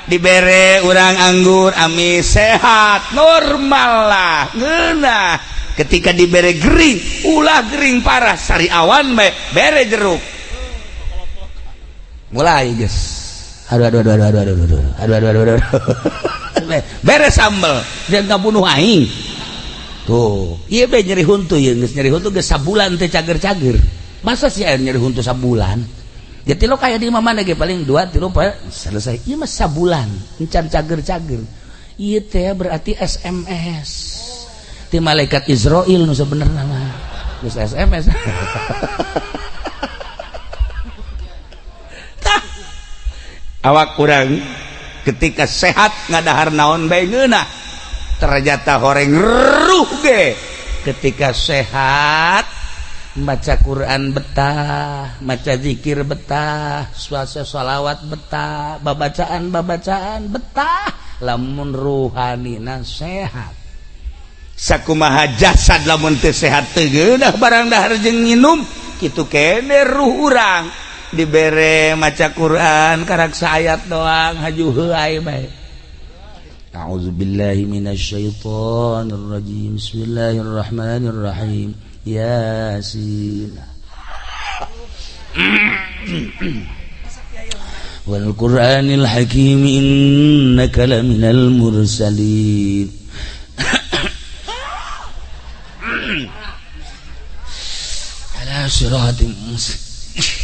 dibere urang anggur amis, sehat, normal lah, ngeunah. Ketika dibere gering, ulah gering parah, sariawan bae, bere jeruk mulai geus aduh aduh aduh aduh aduh aduh aduh aduh aduh aduh aduh, bere sambel dia bunuh aing tuh. Iya be, nyeri huntu ya, geus nyeri huntu, geus sabulan teh cager-cager. Masa sih air nyeri huntu sabulan? Jadi lo kayak di mana ge paling 2 3 selesai. Iya mah sabulan encan cager-cager. Iya teh berarti SMS ti malaikat Israel nu sebenarnya mah geus SMS. Tah, awak kurang ketika sehat ngadahar naon bae ngeunah. Ternyata horeng ruh ge ketika sehat baca Quran betah, maca zikir betah, suasa sholawat betah, babacaan babacaan betah, lamun ruhanina sehat. Sakumaha jasad lamun teu sehat teu geunah barang dahar jeung nginum, kitu kene ruh urang dibere maca Quran karak saayat doang haju heuay bae. A'udzubillahi minasyaitonir rajim. Bismillahirrahmanirrahim. Yasin. Wal Qur'anil Hakim innaka laminal mursalin. Ala siratim mustaqim.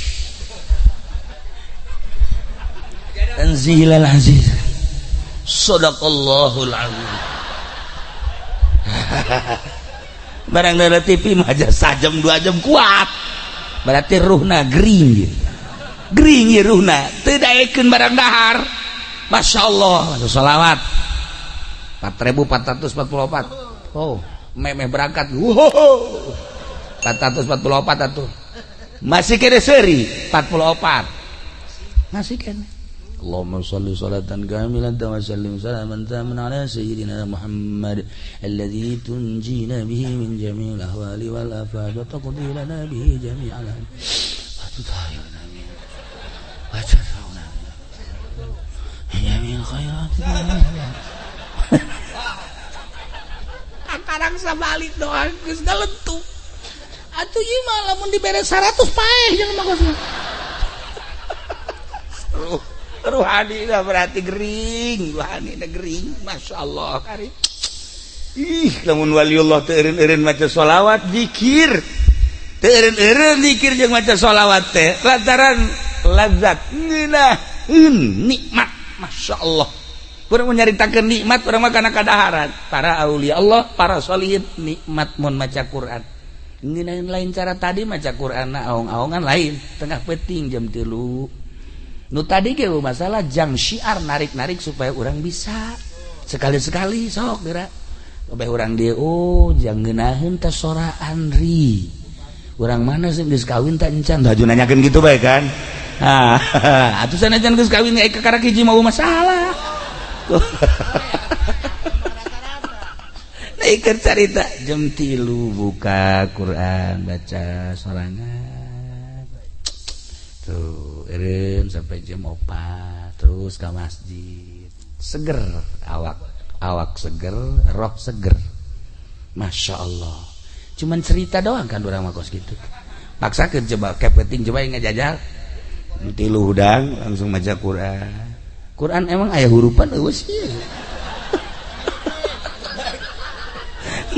Tanzilal aziz. Sadaqallahul azim. Barang dari TV mah aja sajam 2 jam kuat, berarti ruhna gering gitu. Gering ya ruhna teu daekeun barang dahar. Masya Allah, sholawat 4444. Oh, memeh berangkat, wow, 444 atuh masih kene seri 44 masih kene. Allahumma salli salatan kamilatan wa sallim salaman taman ala sayyidina Muhammad alladhi tunjina bihi min jami'il ahwali wal afat wa taqdi lana bihi jami'al wa tutahhiruna min wa tadfa'una min jami'il khairat. Kakarang sabalik doa geus galentuk. Atuh ieu mah lamun dibere 100 paeh jelema geus. Ruhani dah berarti gering, ruhani dah gering, masya Allah. Kari. Ih, lamun waliullah teu eureun-eureun maca sholawat, zikir. Teu eureun-eureun zikir jeung maca sholawat teh lantaran lazat ngeunaheun nikmat, masya Allah. Urang mun nyaritakeun nikmat urang mah kana kadaharan. Para aulia Allah, para sholihin nikmat mun maca Quran. Ngeunaheun lain cara tadi maca Quran aong-aongan lain, tengah peuting jam 3. Nu tadi ge masalah jang syiar narik-narik supaya orang bisa sekali-sekali sok geura kabeh urang dia, oh jang ngeunaheun teh soraan ri urang mana sih geus kawin tak encan haju nanyakeun gitu bae kan. Ah, atuh sanajan geus kawin ge kakara hiji mau masalah. Naikeun carita jam 3 buka Quran baca sorangan tuh eureun sampai jam 4 terus ke masjid, seger awak, awak seger, roh seger, masya Allah. Cuman cerita doang kan urang mah kos gitu. Paksakeun coba kepeting coba yang ngajajal 3 hudang langsung maca Quran. Quran emang aya hurupan eueuh sih.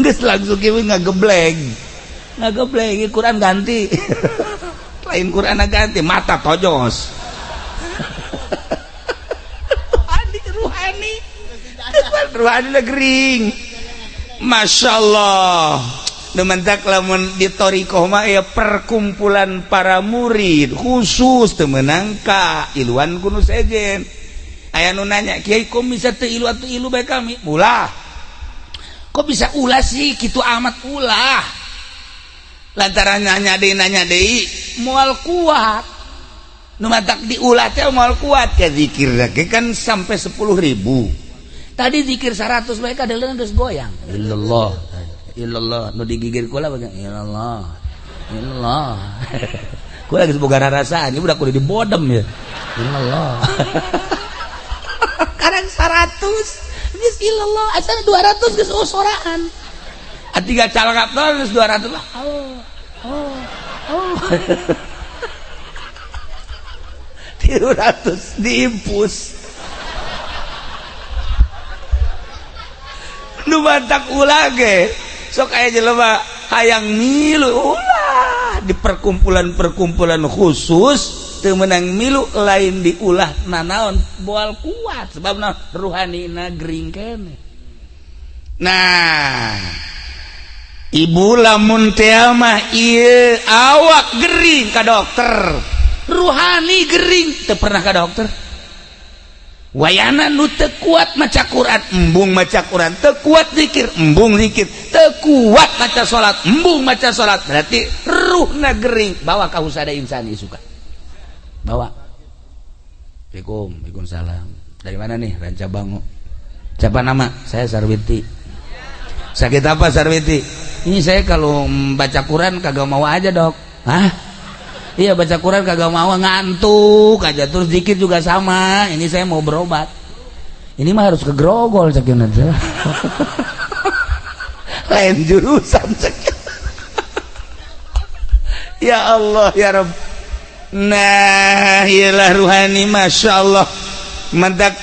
Geus langsung kieu ngagebleng, ngagebleng Quran ganti. Lain Quran ganti mata tojos. Ruhani ruhani ruhani gering, masya Allah. Dementak lamun di thoriqoh mah ya perkumpulan para murid khusus teu meunang ka iluan ku nu sejen. Aya nu nanya, kiai kok bisa teu ilu atuh ilu bae kami ulah, kok bisa ulah sih kitu amat ulah. Lantaran nanya deui moal kuat nu matak diulah teh moal kuat ke zikir ge kan sampai 10.000 tadi zikir 100 bae kadeuleun geus goyang illallah illallah nu digigir kula bagian illallah illallah. Kula geus boga rarasaan, ieu budak kudu dibodem ya. Allah. Karang 100 geus ilallah, asal 200 geus soraan. Tiga calangap geus 200 lah. Oh. Oh. Oh. 300 diimpus. Nu mantak ulah ge sok aya jelema hayang milu ulah di perkumpulan-perkumpulan khusus teu meunang milu lain diulah nanaon boal kuat sebabna ruhanina gering keneh. Nah, ibu lamun teh mah ieu awak gering ka dokter, ruhani gering teu pernah ka dokter. Wayana nu teu kuat maca Quran, embung maca Quran, teu kuat zikir, embung zikir, teu kuat maca salat, embung maca salat, berarti ruhna gering. Bawa ka Husada Insani suka. Bawa. Assalamualaikum, waalaikumsalam. Dari mana nih? Rancabango. Siapa nama? Saya Sarwiti. Sakit apa Sarwiti? Ini saya kalau baca Quran kagak mau aja, Dok. Hah? Iya, baca Quran kagak mau, ngantuk aja, terus dikit juga sama. Ini saya mau berobat. Ini mah harus ke Grogol cekin aja. Lain jurusan cekin. Ya Allah ya Rabb. Nah, iyalah ruhani masya Allah. Mantak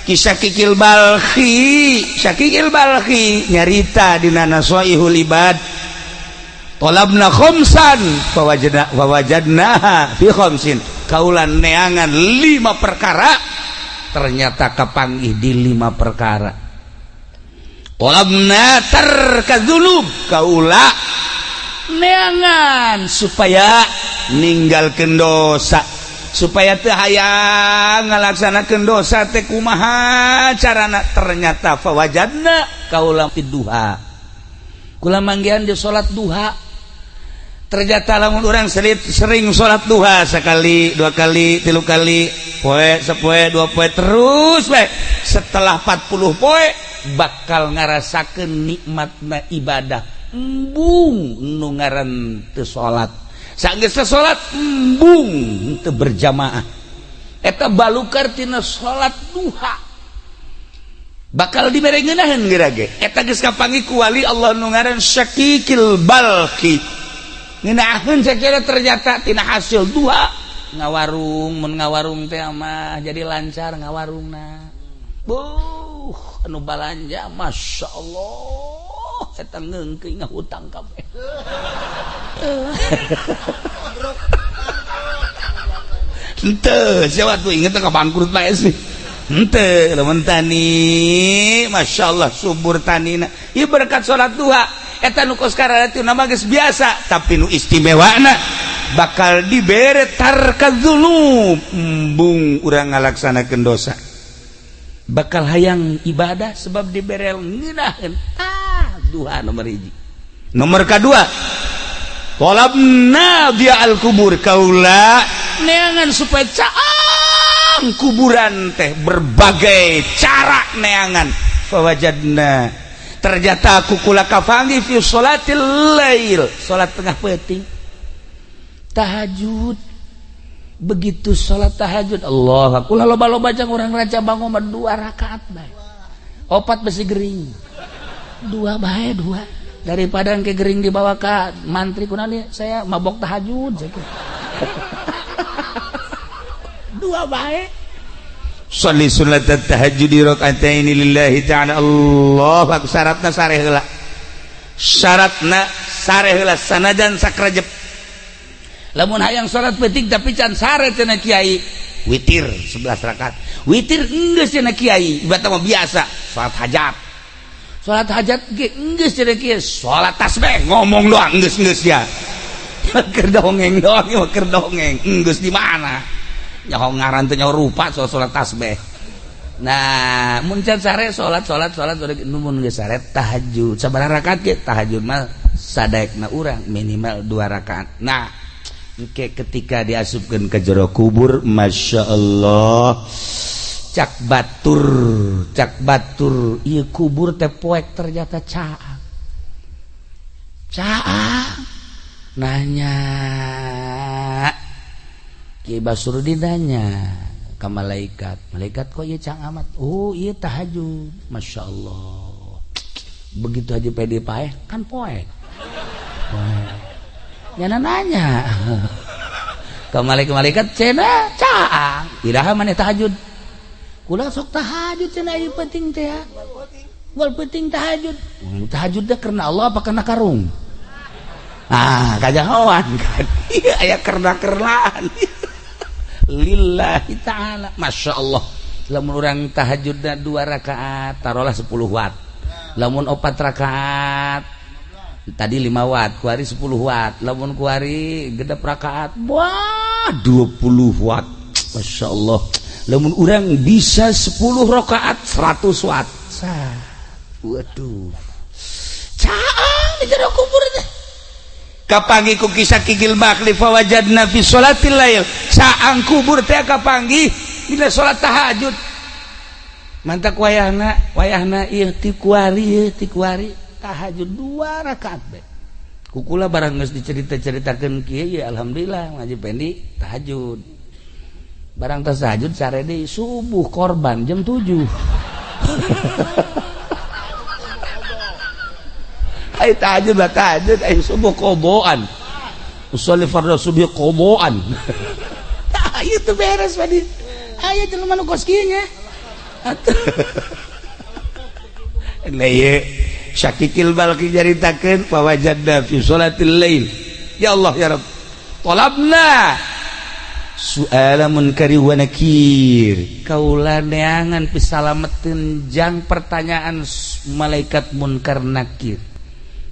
kisah Kikil Balkhi, Syakikil Balkhi nyarita dina Nasoihul Ibad. Tolabna khamsan fawajadna fawajadnaha fi khamsin. Kaulan neangan 5 perkara, ternyata kapanggih di 5 perkara. Tolabna tarkadzunub, kaula neangan supaya ninggalkeun dosa, supaya teu hayang ngalaksanakeun dosa teh kumaha carana, ternyata fawajadna kaula fi duha. Kula manggihan di salat duha. Ternyata lamun orang sering sholat duha sekali, dua kali, tilu kali, poe, sepoe, dua poe, terus bae. Setelah 40 poe bakal ngarasakeun nikmatna ibadah. Embung nu ngaran teu salat. Sageus teu salat embung teu berjamaah. Eta balukar tina salat duha. Bakal dibere ngeunaheun geura ge. Eta geus kapanggih ku wali Allah nu ngaran Syakikil Balkhi. Ngeunaheun sakira ternyata tina hasil duha ngawarung, mun ngawarung teh mah jadi lancar ngawarungna. Buh, anu balanja Masya Allah eta ngeungkeun ngahutang kabeh. Henteu, siapa tuh inget ka bangkrut bae sih. Henteu, lamun tani Masya Allah subur tanina. Ieu berkat salat duha. Eta nu kos karatu nama geus biasa, tapi nu istimewana bakal dibere tarkadzunub, embung urang ngalaksanakeun dosa. Bakal hayang ibadah sebab dibere ngeunaheun. Ah, duha nomor hiji. Nomor kadua, tolabna dia al kubur, kaula neangan supaya caang kuburan teh berbagai cara neangan. Fawajadna, ternyata aku kula kafangi fi sholatil lail, salat tengah peuting tahajud. Begitu salat tahajud Allah kula loba-loba jang urang Rancabango mah 2 rakaat bae, opat besi gering, 2 bae 2, daripada engke gering dibawa ka mantri kunaon saya mabok tahajud 2 bae. Sholli sunat tahajud raka'ataini lillahi ta'ala. Allah akbar. Syaratna sareh heula, syaratna sareh heula sanajan sakrejep. Lamun hayang salat peuting tapi can sare cenah kiai, witir 11 rakaat. Witir geus cenah kiai, ibarat mah biasa salat hajat. Salat hajat ge geus cenah kiai, salat tasbih ngomong doang geus-geus ya. Keur dongeng doang, keur dongeng. Geus di mana? Nyaho ngaran teh nyaho rupa soal salat tasbih. Nah, mun can sare salat salat salat mun geus sare tahajud. Sabaraha rakaat ge tahajud mah sadaekna urang minimal 2 rakaat. Nah, engke ketika diasupkeun ke jero kubur, Masya Allah, cak batur ieu kubur teh poek ternyata caang. Caang nanya Ki Basrudin nanya ka malaikat, malaikat kok ieu cang amat? Oh ieu tahajud, Masya Allah. Begitu aja pede paeh kan poek. Nyana nanya ke malaikat-malaikat cenah caang, iraha maneh tahajud? Kula sok tahajud cenah ieu penting teh ya. Wal penting tahajud. Tahajud teh karena Allah apa karena karung? Ah, kajahoan kan. Iya aya kerna-kernaan. Lillahi ta'ala. Masya Allah. Lamun urang tahajudna 2 rakaat taruhlah 10 watt. Lamun 4 rakaat tadi 5 watt, kuari 10 watt. Lamun kuari genep rakaat, wah 20 watt. Masya Allah. Lamun urang bisa 10 rakaat 100 watt. Sah. Waduh. Caang di jero kubur teh. Kapanggih ku kisah Kikil Bakli fawajadna fi sholatil lail. Caang kubur teh kapanggih dina salat tahajud. Mantak wayahna, wayahna ieu ti kuari ieu ti kuari tahajud 2 rakaat be. Kukula barang geus dicerita-ceritakeun kieu ya alhamdulillah ngaji pendi tahajud. Barang tas tahajud sare deui subuh korban jam 7. Ai tahajud lah tahajud ai subuh qodoan. Usolli fardhu subuh qodoan. Tah ieu teu beres tadi. Aya jelema nu kos kieu nya. Atuh. Nah ieu Syakikil Balki nyaritakeun fawajadna fi sholatil lail. Ya Allah ya Rabb. Talabna su'ala munkari wa nakir. Kaula neangan pisalameteun jang pertanyaan malaikat munkar nakir.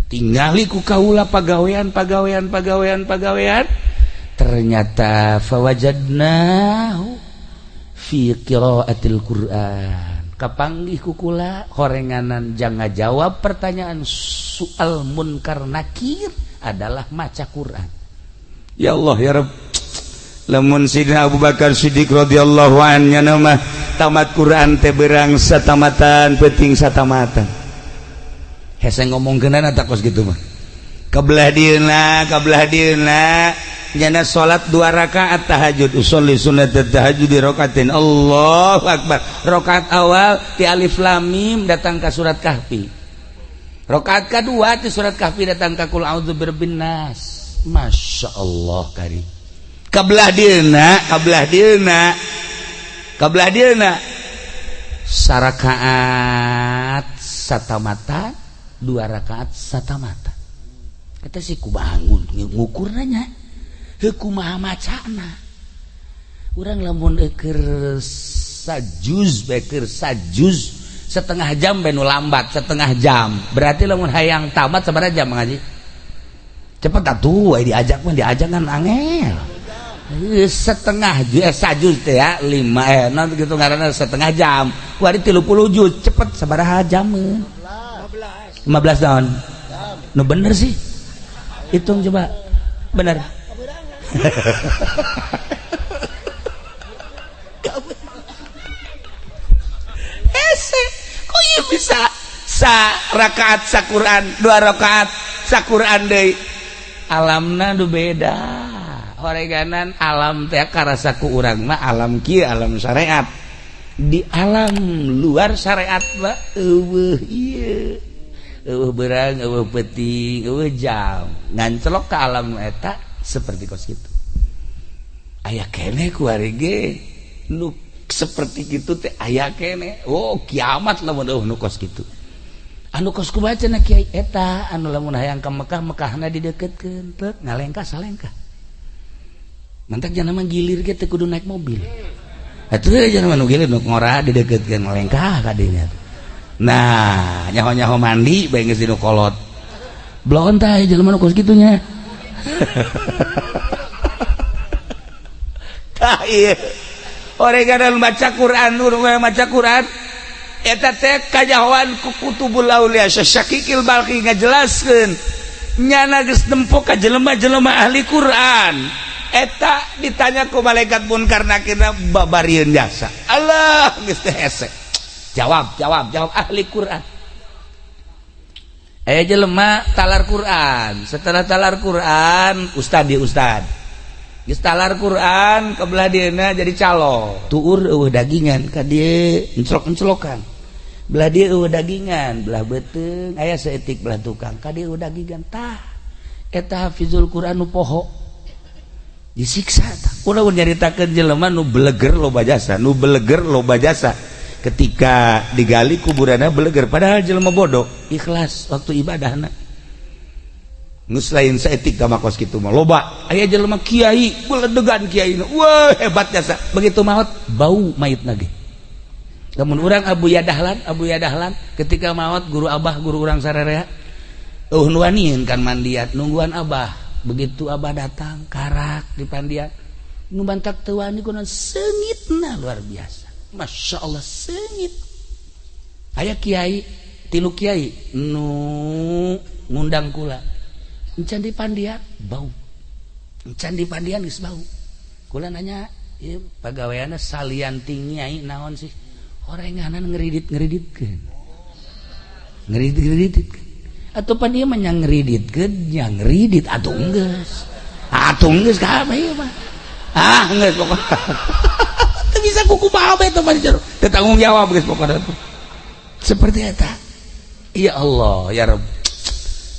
Tingali ku kaula pagawean pagawean pagawean pagawean ternyata fawajadnahu fi qiraatil Qur'an. Kapanggih ku kula horenganan jang ngajawab pertanyaan soal munkar nakir adalah maca Quran. Ya Allah ya Rabb. Lamun Sidina Abu Bakar Siddiq radhiyallahu anhu mah tamat Quran teh berang satamatan peuting satamatan. Hese ngomongkeunana tak kos gitu mah. Kabelah dieuna, kabelah dieuna nyana salat 2 rakaat tahajud, usolli sunnat tahajud di rakaatin. Allahu akbar. Rakaat awal ti alif lam mim datang ka surat Kahfi. Rakaat kedua ti surat Kahfi datang ka qul a'udzu birabbin nas. Masya Allah kari. Kabelah dieuna, kabelah dieuna. Kabelah dieuna sarakaat satamata, 2 rakaat satamata. Kata si ku bangun ngukur nanya. Heuh kumaha macana? Urang lamun keur sajuz bae keur sajuz setengah jam bae nu lambat setengah jam. Berarti lamun hayang tamat sabaraha jam ngaji? Cepet atuh we diajak mah diajak kan angel. Setengah sajuz teh ya 5 non gitu ngaranna setengah jam. Kuari 30 juz cepet sabaraha jam? 15 tahun. Nu bener sih. Hitung coba. Bener. Hese, kok ieu bisa sa rakaat sa Quran, 2 rakaat sa Quran deui. Alamna nu beda. Horeganan alam teh karasa ku urang mah alam kieu alam syariat. Di alam luar syariat mah eueuh ieu. Eueuh beurang, eueuh peuting, eueuh jam. Ngancelok ka alam eta seperti kos kitu. Aya keneh ku ari ge nu seperti kitu teh aya keneh. Oh, kiamat lamun eueuh nu kos kitu. Anu kos kumaha cenah kiai eta anu lamun hayang ka Mekah, Mekahna dideukeutkeun teu ngalengkah salengkah. Mantak jangan mah gilir ge teu kudu naik mobil. Atuh jangan mah nu gilir nu ngora dideukeutkeun ngalengkah ka dinya. Nah, nyaho-nyaho mandi bae geus dinu kolot. Bloon tah jelema nu kos kitu nya. Tah ieu. Oreganan baca Quran, urang maca Quran eta teh kajahoan ku kutubul aulia Syakikil Balki ngajelaskeun nyana geus nempo ka jelema-jelema ahli Quran. Eta ditanya ku malaikat munkar nakir babarieun jasa. Allah geus teh hese. Jawab, jawab, jawab ahli Quran. Aya jelema talar Quran. Setelah talar Quran, ustad di ustad. Geus talar Quran ke belah dieuna jadi calo. Tuur eueuh dagingan ka dieu enclok-enclokan. Belah dieu eueuh dagingan, belah beuteung aya saeutik belah tukang ka dieu eueuh dagingan tah. Eta hafizul Quran nu poho. Disiksa tah. Urang nyaritakeun jelema nu beleger loba jasa, nu beleger loba jasa. Ketika digali kuburanna beleger padahal jelema bodoh, ikhlas waktu ibadahna. Ngus lain saeutik ka makos kitu mah loba. Aya jelema kiai, beledegan kiai. Wah, hebat jasa. Begitu maot bau mayitna ge. Lamun urang Abu Yadahlan ketika maot guru abah guru urang sararea eueuh nu wanian kan mandian nungguan abah. Begitu abah datang karak di pandian. Nu bantak teu wani kunaon seungitna luar biasa. Masya Allah seungit. Aya kiai, tilu kiai nu ngundang kula. Encan di pandian bau. Encan di pandian geus bau. Kula nanya, ieu pagaweanna salian ti nyai naon sih? Orenganan ngeridit-ngeriditkeun. Ngeridit-ngeriditkeun. Atuh pan ieu mah nya ngeriditkeun, nya ngeridit atuh geus. Atuh geus kabeh ieu mah. Ah, geus pokona. Teu bisa kukumaha bae teh mah jero. Teu tanggung jawab geus pokona. Seperti eta. Ya Allah, ya Rabb.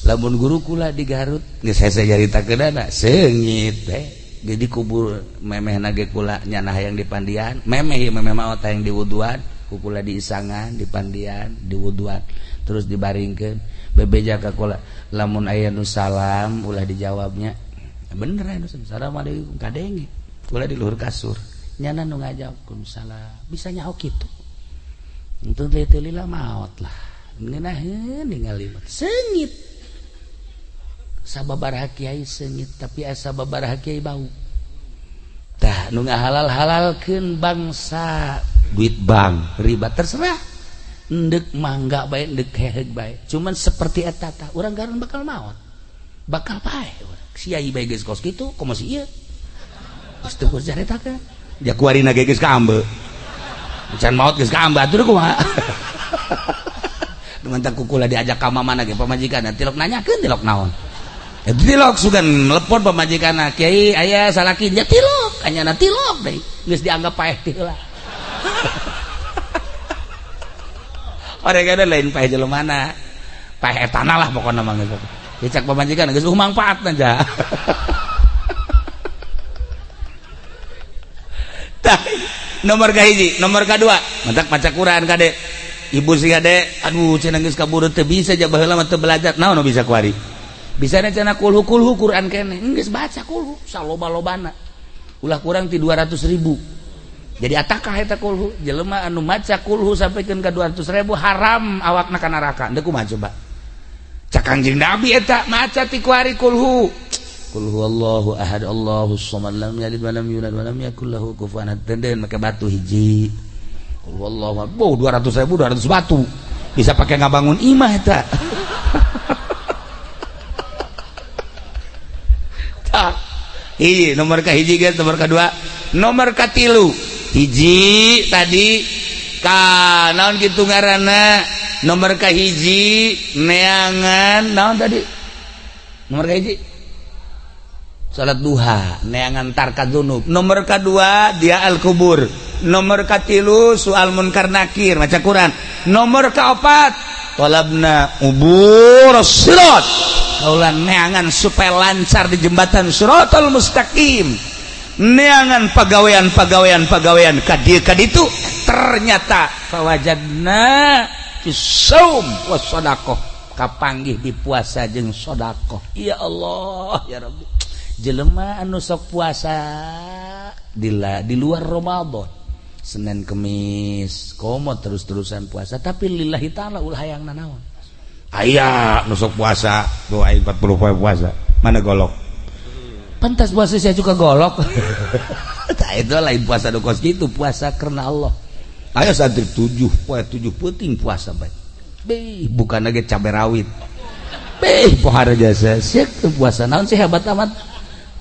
Lamun guru kula di Garut geus hese nyaritakeunana seungit teh. Jadi kubur memehna ge kula nyana hayang dipandian, memeh ieu memeh maot hayang diwuduan, ku kula diisangan, dipandian, diwuduan, terus dibaringkeun. Bebeja ka kula, lamun aya nu salam ulah dijawabnya. Bener aya nu assalamualaikum kadenge. Kula di luhur kasur. Nyana nu ngajawab salam. Bisa nyaho kitu. Untung teh teu lila maot lah. Ngeunaheun ningali seungit. Sababaraha kiai seungit tapi asa sababaraha kiai bau. Tah nu ngahalal-halalkeun bangsa duit bank riba terserah. Endek mangga bae endek heheug bae. Cuman seperti eta tah urang garun bakal maot. Bakal paeh urang. Kiai bae geus kos kitu komo si ieu. Geus teu kudu caritakeun. Ja kuarina ge geus kaambe. Can maot geus kaambe atuh kumaha. Dengan kukula diajak ka mamana ge pamajikan tilok nanyakeun tilok naon. Tilok sugan melepon pamajikan kiai aya salaki nya tilok anyana tilok deui geus dianggap paeh teh heula. Orangna lain paeh jelemana paeh etana lah pokona mah geus. Dicak pamajikan geus mangfaatna ja. Tah nomor kahiji, nomor kadua mantak maca Quran kade. Ibu sih kade aduh cenah geus kaburu teu bisa ja baheula mah teu belajar naon nu bisa kuari. Bisa cenah kulhu kulhu Quran kene geus baca kulhu saloba-lobana ulah kurang ti 200.000 jadi atakah eta kulhu jelema anu maca kulhu sampikeun ka 200.000 haram awakna ka neraka deuk kumaha coba cak Kangjeng Nabi eta maca ti kuari kulhu qul huwallahu ahad Allahus samad lam yalid walam yulad walam yakul lahu kufuwan ahad den make batu hiji qul huwallahu ahad 200.000 200 batu bisa pakai ngabangun imah eta. Hiji nomor ka hiji guys, nomor kedua, nomor katilu hiji tadi ka naon kitu ngaranna nomor ka hiji neangan naon tadi nomor ka hiji salat duha neangan tarka dzunub, nomor kedua dia al kubur, nomor katilu soal munkar nakir maca Quran, nomor kaopat talabna ubur sirat kaulan neangan supaya lancar di jembatan siratal mustaqim, neangan pagawean ka dieu ka ditu ternyata fawajadna fi shaum was sadaqah kapanggih di puasa jeung sedekah. Ya Allah ya Rabbi, jelema anu sok puasa di luar Ramadan Senin Kemis komo terus-terusan puasa tapi lillahi ta'ala ulah hayang nanaon. Aya nu sok puasa doa 40 poe puasa mana golok pantas puasa saya juga golok. Tah itu lain puasa nu kos kitu, puasa karena Allah. Aya santri 7 poe 7 peuting puasa bae. Beh bukan lagi cabe rawit. Beh pohara jasa sia puasa naon sih hebat amat.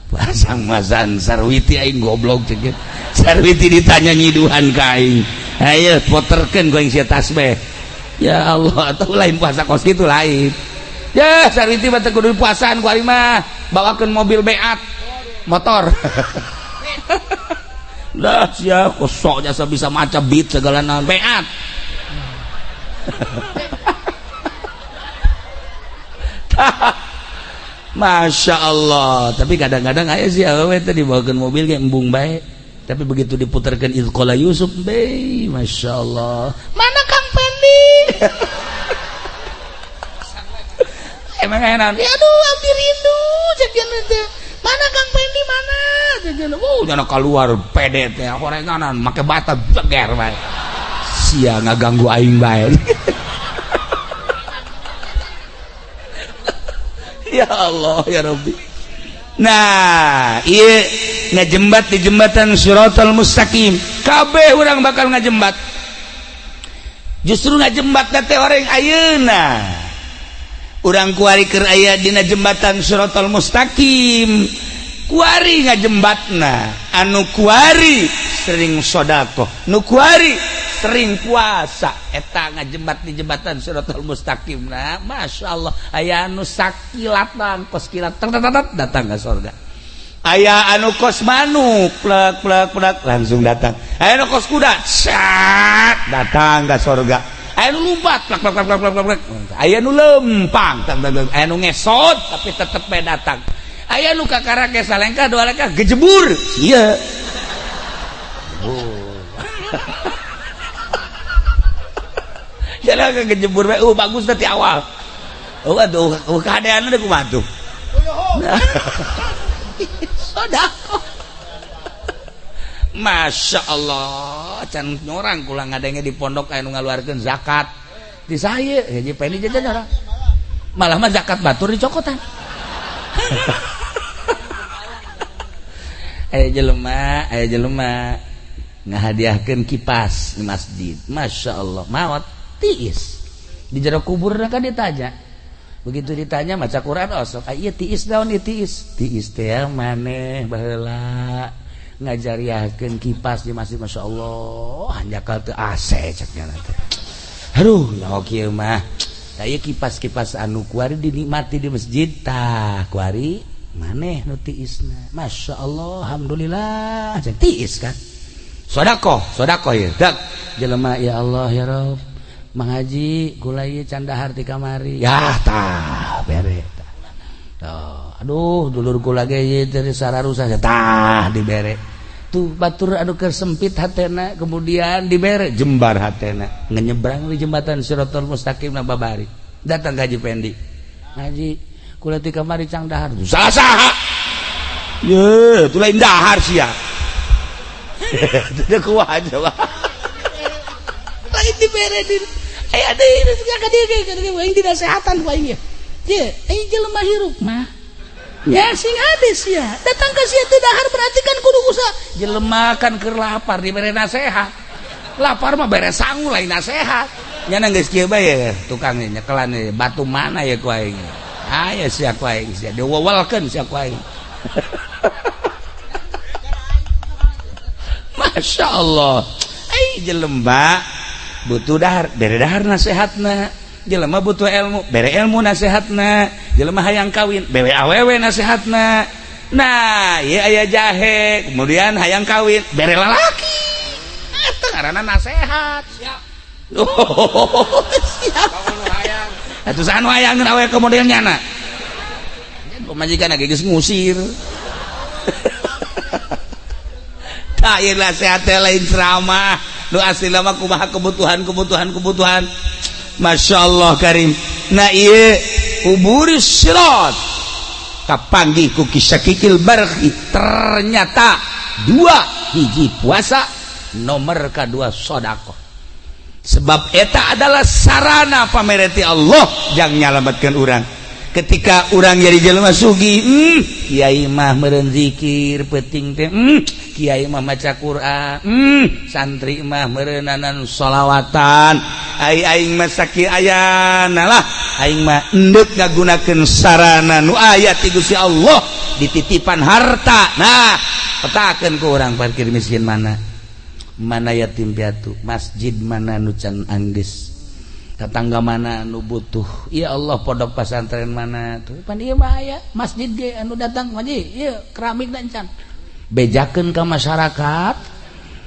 Puasa masan sarwiti aing goblok cek. Sarwiti ditanya nyiduhan ka aing. Ayo poterkeun ku aing sia tasbih. Ya Allah, atau lain puasa kos kitu lain. Ya sarwiti mah teu kudu puasaan ku aing mah. Bawakeun mobil beat. Motor. Dah sia kosok jasa bisa maca beat segala naon beat. Masya Allah. Tapi kadang-kadang aya sih awewe teh dibawakeun mobil ge embung bae. Tapi begitu diputarkan Idqala Yusuf, be, Masya Allah. Mana Kang Pendi? Emang enak. Ya aduh, abdi rindu cekian teh. Mana Kang Pendi mana? Cekian. Oh, jangan keluar pede teh horenganan make bata jeger bae. Sia ngaganggu aing bae. Ya Allah ya Rabbi. Nah, ieu ngajembat di jembatan Shiratal Mustaqim. Kabeh urang bakal ngajembat. Justru ngajembat teh orang ayeuna. Urang kuari keur aya dina jembatan Shiratal Mustaqim. Kuari ngajembatna, anu kuari sering sedekah, nu kuari sering puasa, eta ngajembat di jembatan Shiratal Mustaqim. Nah, Masya Allah, aya anu sakilatan kos kilat datang ke surga. Aya anu kos manuk plek plek plek langsung datang. Aya anu kos kuda sat datang ke surga. Aya anu lompat plek plek plek plek plek. Aya anu lempang, aya anu ngesot tapi tetep bae datang. Aya nu kakarake salengkah dua lengkah gejebur. Ieu. Oh. Jalan kejebur bae, bagus tadi awal. Oh aduh, keadaan udah kumaha tuh. Sedekah. Masya Allah, can nyorang kula ngadenge di pondok aya nu ngaluarkeun zakat. Di saya, haji Pendi jajan orang. Malah mah zakat batur dicokotan. Aya jelema ngahadiahkeun kipas di masjid. Masya Allah, maot tiis. Di jero kubur kan ditanya. Begitu ditanya maca Quran osok, oh, ieu tiis naon ieu tiis? Tiis teh maneh baheula ngajariahkeun kipas di masjid. Masya Allah, hanjakal teu AC cek nya teh. Aduh, nyaho kieu mah. Tah ieu kipas-kipas anu kuari dinikmati di masjid tah kuari maneh nu tiisna. Masya Allah, alhamdulillah cek tiis kan. Sedekah, sedekah ieu. Dak jelema ya Allah ya Rabb. Mang Haji kula ieu can dahar ti kamari. Yah tah bere tah. Tuh, aduh dulur kula ge ieu teh sararusa tah dibere. Tuh batur anu keur sempit hatena kemudian dibere jembar hatena. Ngenyebrang di jembatan Shiratal Mustaqim na babari. Datang ka Haji Pendi. Haji kula ti kamari cang dahar. Salah saha? Ye, tu lain dahar sia. Teu kuat coba. Lain dibere di aya deui ka dieu aing dinasehatan ku aing ye. Ye, aing jelema hirup mah. Ya sing ade sia. Datang ka sia teu dahar berarti kan kudu usaha. Jelema kan keur lapar dibere nasehat. Lapar mah bere sangu lain nasehat. Nya geus kieu bae tukang nyekelan batu mana ya ku aing. Aya sia ku aing sia diwewelkeun sia ku aing. Masya Allah. Ai jelema butuh dahar, bere dahar nasehatna. Jelema butuh ilmu, bere ilmu nasehatna. Jelema hayang kawin, bere awewe nasehatna. Nah, ieu aya jahe, kemudian hayang kawin, bere lalaki. Eta ngaranna nasehat. Siap. Oh, siap. Atuh saha nu hayang awewe kemudian nyana. Pamajikan ge geus ngusir. Tah ieu nasehat teh lain ceramah. Nu asli mah kumaha kebutuhan. Masya Allah karim. Nah ieu uburis sirat kapanggih ku kisakikil barhi. Ternyata dua hiji puasa nomor kedua sedekah. Sebab eta adalah sarana pamereti Allah yang nyalamatkan urang. Ketika urang jadi jelema sugih, kiai mah meureun zikir peuting teh, kiai mah maca Quran, santri mah meureunanan sholawatan. Ai aing mah sakieu ayana lah, aing mah endek ngagunakeun sarana nu aya ti Gusti Allah dititipan harta. Nah, petakeun ku urang parkir miskin mana? Mana yatim piatu, masjid mana nu can anggeus. Tetangga mana nu butuh, ya Allah, pondok pesantren mana tuh pan ieu mah aya masjid ge anu datang haji ieu keramik dan can bejakeun ka masyarakat.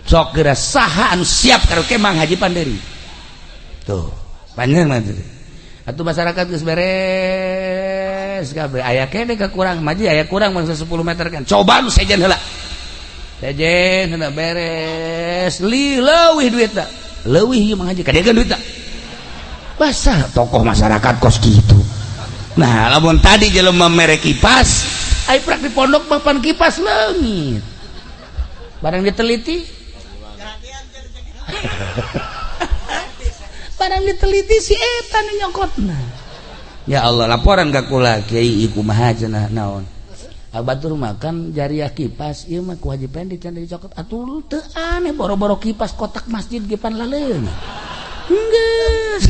Sok geura saha anu siap karaoke Mang Haji Panderi tuh panjang nanti atuh. Masyarakat geus beres kabeh, aya kene kekurang maji, aya kurang mangsa 10 meter kan. Coba nu sejen heula, sejen heula beres li leuwih duitna, leuwih ieu Mang Haji kadegan duitna. Basah tokoh masyarakat kos gitu. Nah, lamun tadi jelema mere kipas, ai prak di pondok papan kipas leungit, barang diteliti, barang diteliti si eta nu nyokotna. Ya Allah, laporan ka kula, "Kiai, kumaha cenah?" "Naon?" "Batur makan jariah kipas ieu mah ku Haji Pendi can dicokot." Atuh teu aneh, boro-boro kipas, kotak masjid ge pan laleung geus.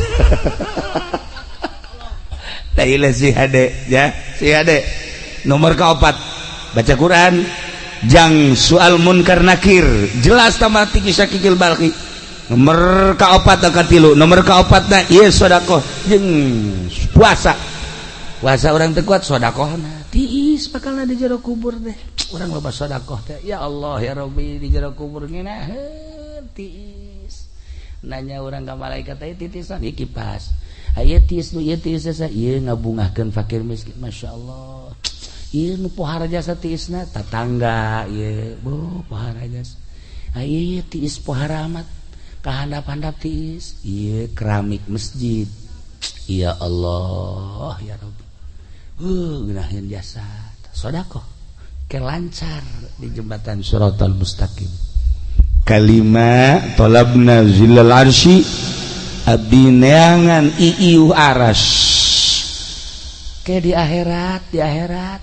Tah si hade ya, si hade nomor keempat baca Quran jang soal munkar nakir jelas tamat kisah kikil balki. Nomor keopat katilu, nomor keopat na ieu sodakoh jeung puasa. Puasa orang teu kuat, sodakohna tiis bakal di jero kubur deh. Urang loba sodakoh teh, ya Allah ya Rabbi, di jero kubur ngeunaheun tiis. Nanya orang ka malaikat teh, titisan ieu kipas aya tiis nu ieu tiis ieu ngabungahkeun fakir miskin, Masya Allah. Ieu nu pohara jasa tiisna tatangga ieu, bo pohara jasa. Ieu tiis pohara amat kahandap-handap tiis ieu keramik masjid. Ya Allah ya Rabbi, ngeunaheun jasa sodakoh ke lancar di jembatan Shiratal Mustaqim. Kalima talabna zillal arsy, abdi neangan iiuh aras ke di akhirat. Di akhirat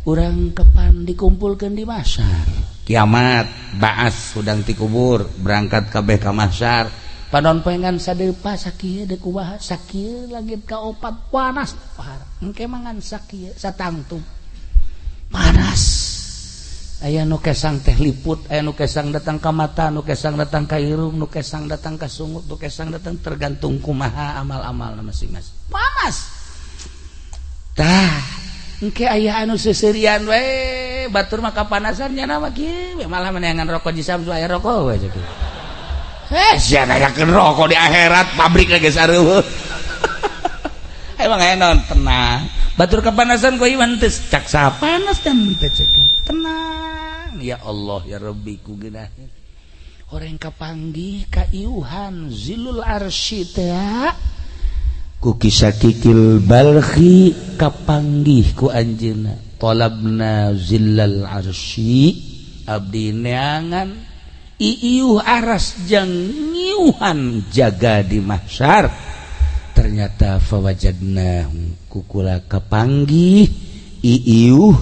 urang kapan dikumpulkan di mahsyar kiamat, baas hudang ti kubur berangkat kabeh ka mahsyar. Panon poengan sadepa sakieu deuk kumaha, sakieu langit kaopat panas parah. Engke mangan sakieu satangtung panas. Aya nu kesang teh liput, aya nu kesang datang ka mata, nu kesang datang ka irung, nu kesang datang ka sungut, nu kesang datang, tergantung kumaha amal-amal masing-masing. Panas tah engke aya anu seserian we, batur mah kapanasan nya mah kieu malah meneangan rokok di Samsu, aya rokok we kieu. Eh, sia nanyakeun rokok di akhirat, pabrik lagi sareueuh. Emang aya naon, tenang. Batur kepanasan kok iman teu cak panas dan teu cek. Tenang. Ya Allah ya Rabbi, ku geunaheun. Orang kapanggih kaiuhan zilul arsy teh ku kisah kikil balkhi, kapanggih ku anjeunna talabna zillal arsy, abdi neangan iiuh aras jang ngiuhan jaga di mahsyar. Ternyata fawajadna, kukula kapanggih iiuh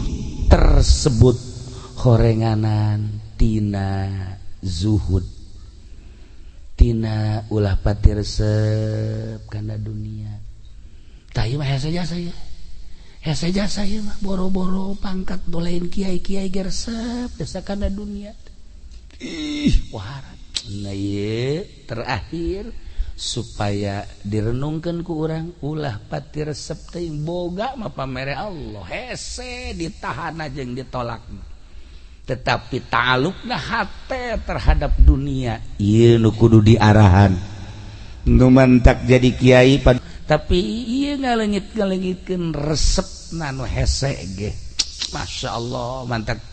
tersebut horenganan tina zuhud, tina ulah pati resep kana dunia. Tah ieu mah hese jasa ieu, hese jasa ieu mah. Boro-boro pangkat lain kiai-kiai ge resep jasa kana dunia. Ih, wah, nah ieu terakhir supaya direnungkan ku urang, ulah pati resep teh. Boga mah pamere Allah, hese ditahan jeung ditolak, tetapi ta'alluqna hate terhadap dunia ieu nu kudu diarahan. Nu mantak jadi kiai tapi ieu ngalengit ngalengitkeun resepna nu hese ge, Masya Allah. Mantak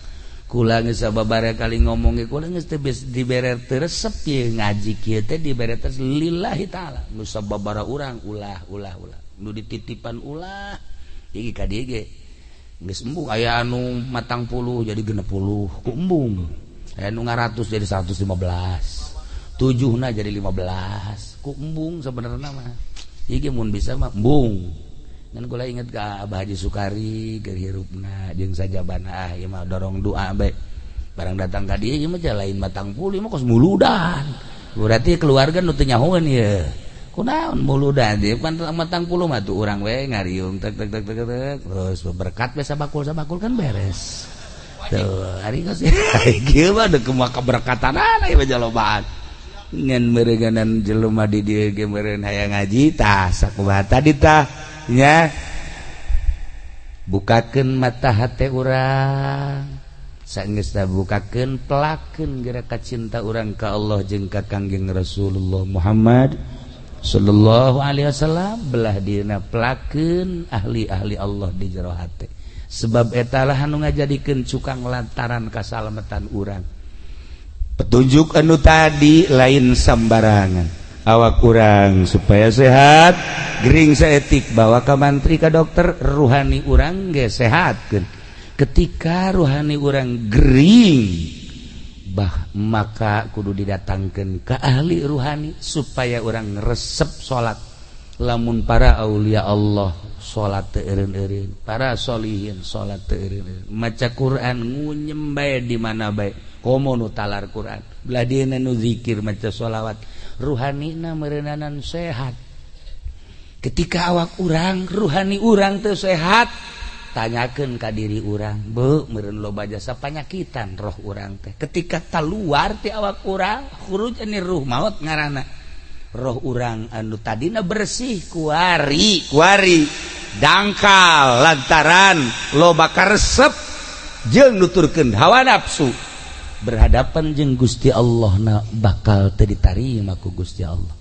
kula geus sababaraha kali ngomong ge, kula geus teu dibere teu resep ieu ngaji kieu teh, dibere teh lillahi taala. Nu sababaraha urang ulah ulah ulah nu dititipan ulah iki ka dieu ge geus embung. Aya anu 40 jadi 60 ku embung, aya nu 100 jadi 115, tujuhna jadi 15 ku embung. Sebenarnya mah ieu mun bisa mah embung. Dan kula inget ka Abah Haji Sukari keur hirupna jeung sajabana, ah ieu mah dorong doa bae. Barang datang ka dieu, ieu mah lain 40, ieu mah kos muludan. Berarti keluarga nu teu nyahoeun ieu kunaon muludan ieu pan 40 mah tuh urang we ngariung tek tek tek tek tek, terus berkat we sabakul sabakul kan beres tuh. Hari geus kieu mah deuk kumaha keberkatan ieu mah jalobaan. Ngan meureunganan jelema di dieu ge meureun hayang ngaji tah, sakumaha tadi tah nya, bukakeun mata hate urang. Saenggeus bukakeun, pelakeun geura cinta urang ka Allah jeung ka Kangjeng Rasulullah Muhammad sallallahu alaihi wasallam. Belah dina pelakeun ahli-ahli Allah di jero hate, sebab etalah anu ngajadikeun cukang lantaran kasalamatan urang. Petunjuk anu tadi lain sambarangan. Awak urang supaya sehat, gering saeutik bawa ke mantri, ke dokter. Ruhani urang ge sehat. Ketika ruhani urang gering bah, maka kudu didatangkan ke ahli ruhani supaya urang resep salat. Lamun para aulia Allah salat teu eureun-eureun, para solihin salat teu eureun, maca Quran ngunyem bae di mana bae, komo nu talar Quran, belah dieuna nu zikir, maca sholawat, ruhanina meureunanan sehat. Ketika awak urang, ruhani urang teu sehat, tanyakeun ka diri urang, be meureun loba jasa panyakitan roh urang teh. Ketika keluar ti awak urang, khuruj ani ruh, maut ngaranna. Roh urang anu tadina bersih kuari kuari dangkal lantaran loba karesep jeung nuturkeun hawa nafsu, berhadapan jeung Gusti Allah na bakal teu ditarima ku Gusti Allah.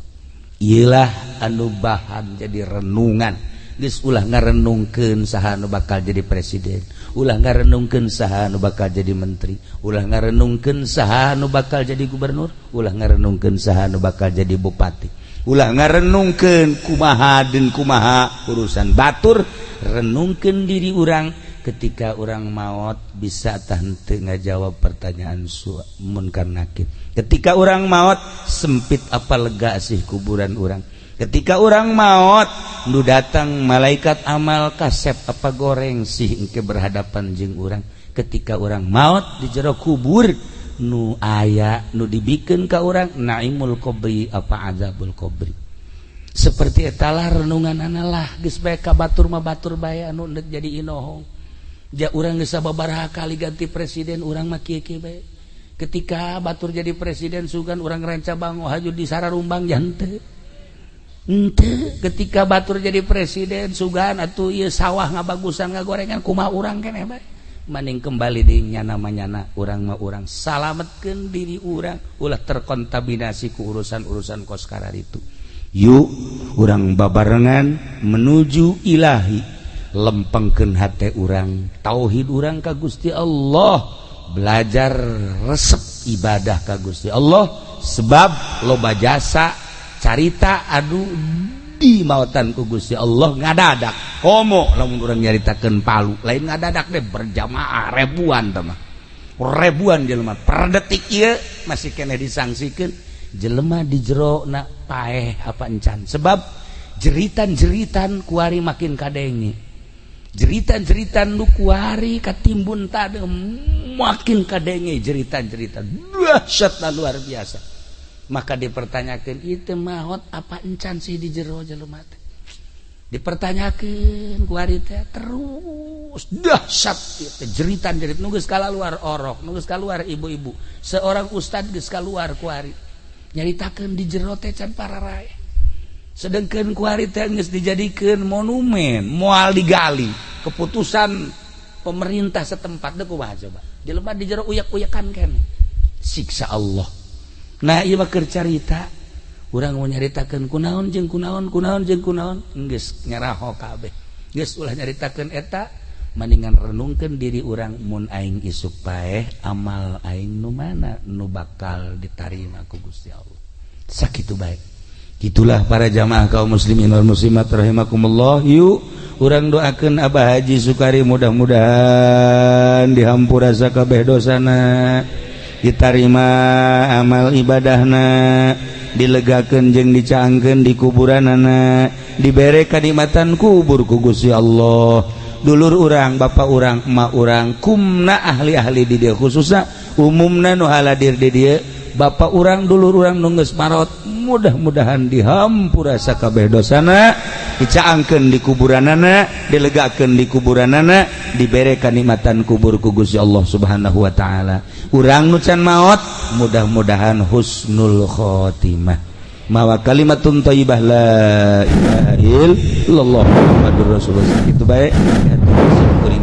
Iyalah anu bahan jadi renungan. Geus, ulah ngarenungkeun saha anu bakal jadi presiden, ulah ngarenungkeun saha anu bakal jadi menteri, ulah ngarenungkeun saha anu bakal jadi gubernur, ulah ngarenungkeun saha anu bakal jadi bupati, ulah ngarenungkeun kumaha dan kumaha urusan batur. Renungkeun diri urang. Ketika urang maut, bisa tah henteu ngajawab pertanyaan su munkar nakir? Ketika urang maut, sempit apa lega sih kuburan urang? Ketika urang maut, nu datang malaikat amal kasep apa goreng sih engke berhadapan jeung urang? Ketika urang maut di jero kubur, nu aya nu dibikeun ka urang naimul qabri apa azabul qabri? Seperti etalah renungan analah. Geus bae ka batur mah, batur bae anu endek jadi inohong. Ja urang geus sababaraha kali ganti presiden, urang mah kieu-kieu bae. Ketika batur jadi presiden, sugan urang ranca bango haju di Sararumbang jante. Ente, ketika batur jadi presiden, sugan atuh ieu sawah ngabagusan, ngagorengan, kumaha urang keneh bae. Maning kembali di nyana manyana urang mah, urang salametkeun diri urang, ulah terkontaminasi ku urusan-urusan kos itu. Yuk, urang babarengan menuju ilahi. Lempengkeun hate urang, tauhid urang ka Gusti Allah, belajar resep ibadah ka Gusti Allah, sebab loba jasa carita aduh di mautan ku Gusti Allah ngadadak. Komo lamun urang nyaritakeun Palu, lain ngadadak deh, berjamaah ribuan mah, ribuan jelema per detik ieu masih kena disangsikan. Jelema di jero na paeh apa encan? Sebab jeritan-jeritan kuari makin kadenge, jeritan-jeritan nu kuari katimbun tadi makin kadenge, jeritan-jeritan dahsyat luar biasa. Maka dipertanyakan, itu maut apa encan sih di jero jelema teh? Dipertanyakan kuari teh terus dahsyat itu jeritan jerit nu geus luar orok, nu geus keluar ibu-ibu, seorang ustad geus keluar kuari nyaritakeun di jero teh can pararae. Sedangkan kuari teh geus dijadikeun monumen, moal digali, keputusan pemerintah setempat deh. Kumaha coba jelema di jero uyak-uyakan kan siksa Allah. Nah, ieu mah keur carita urang mau nyaritakeun kunaon jeung kunaon, kunaon jeung kunaon, geus nyaraho kabeh. Geus, ulah nyaritakeun eta, mendingan renungkeun diri urang. Mun aing isuk paeh, amal aing nu mana nu bakal ditarima ku Gusti Allah? Sakitu bae. Gitulah para jamaah kaum muslimin wal muslimat rahimakumullah. Yuk, urang doakeun Abah Haji Sukari, mudah-mudahan dihampura sakabeh dosana, ditarima amal ibadahna, dilegakeun jeung dicaangkeun di kuburanana, dibere kanikmatan kubur ku Gusti Allah. Dulur urang, bapak urang, emak urang, kumna ahli-ahli di dieu, khususnya umumna nu haladir di dieu, bapak urang, dulur urang nu geus marot, mudah-mudahan dihampura sakabeh dosana. Dicaangkeun di kuburanana, dilegakeun di kuburanana, dibere kanikmatan kubur ku Gusti Allah Subhanahu wa taala. Urang nu can maot mudah-mudahan husnul khotimah, mawa kalimatun thayyibah, la ilaha illallah Muhammadur Rasulullah. Itu baik ya, kuring.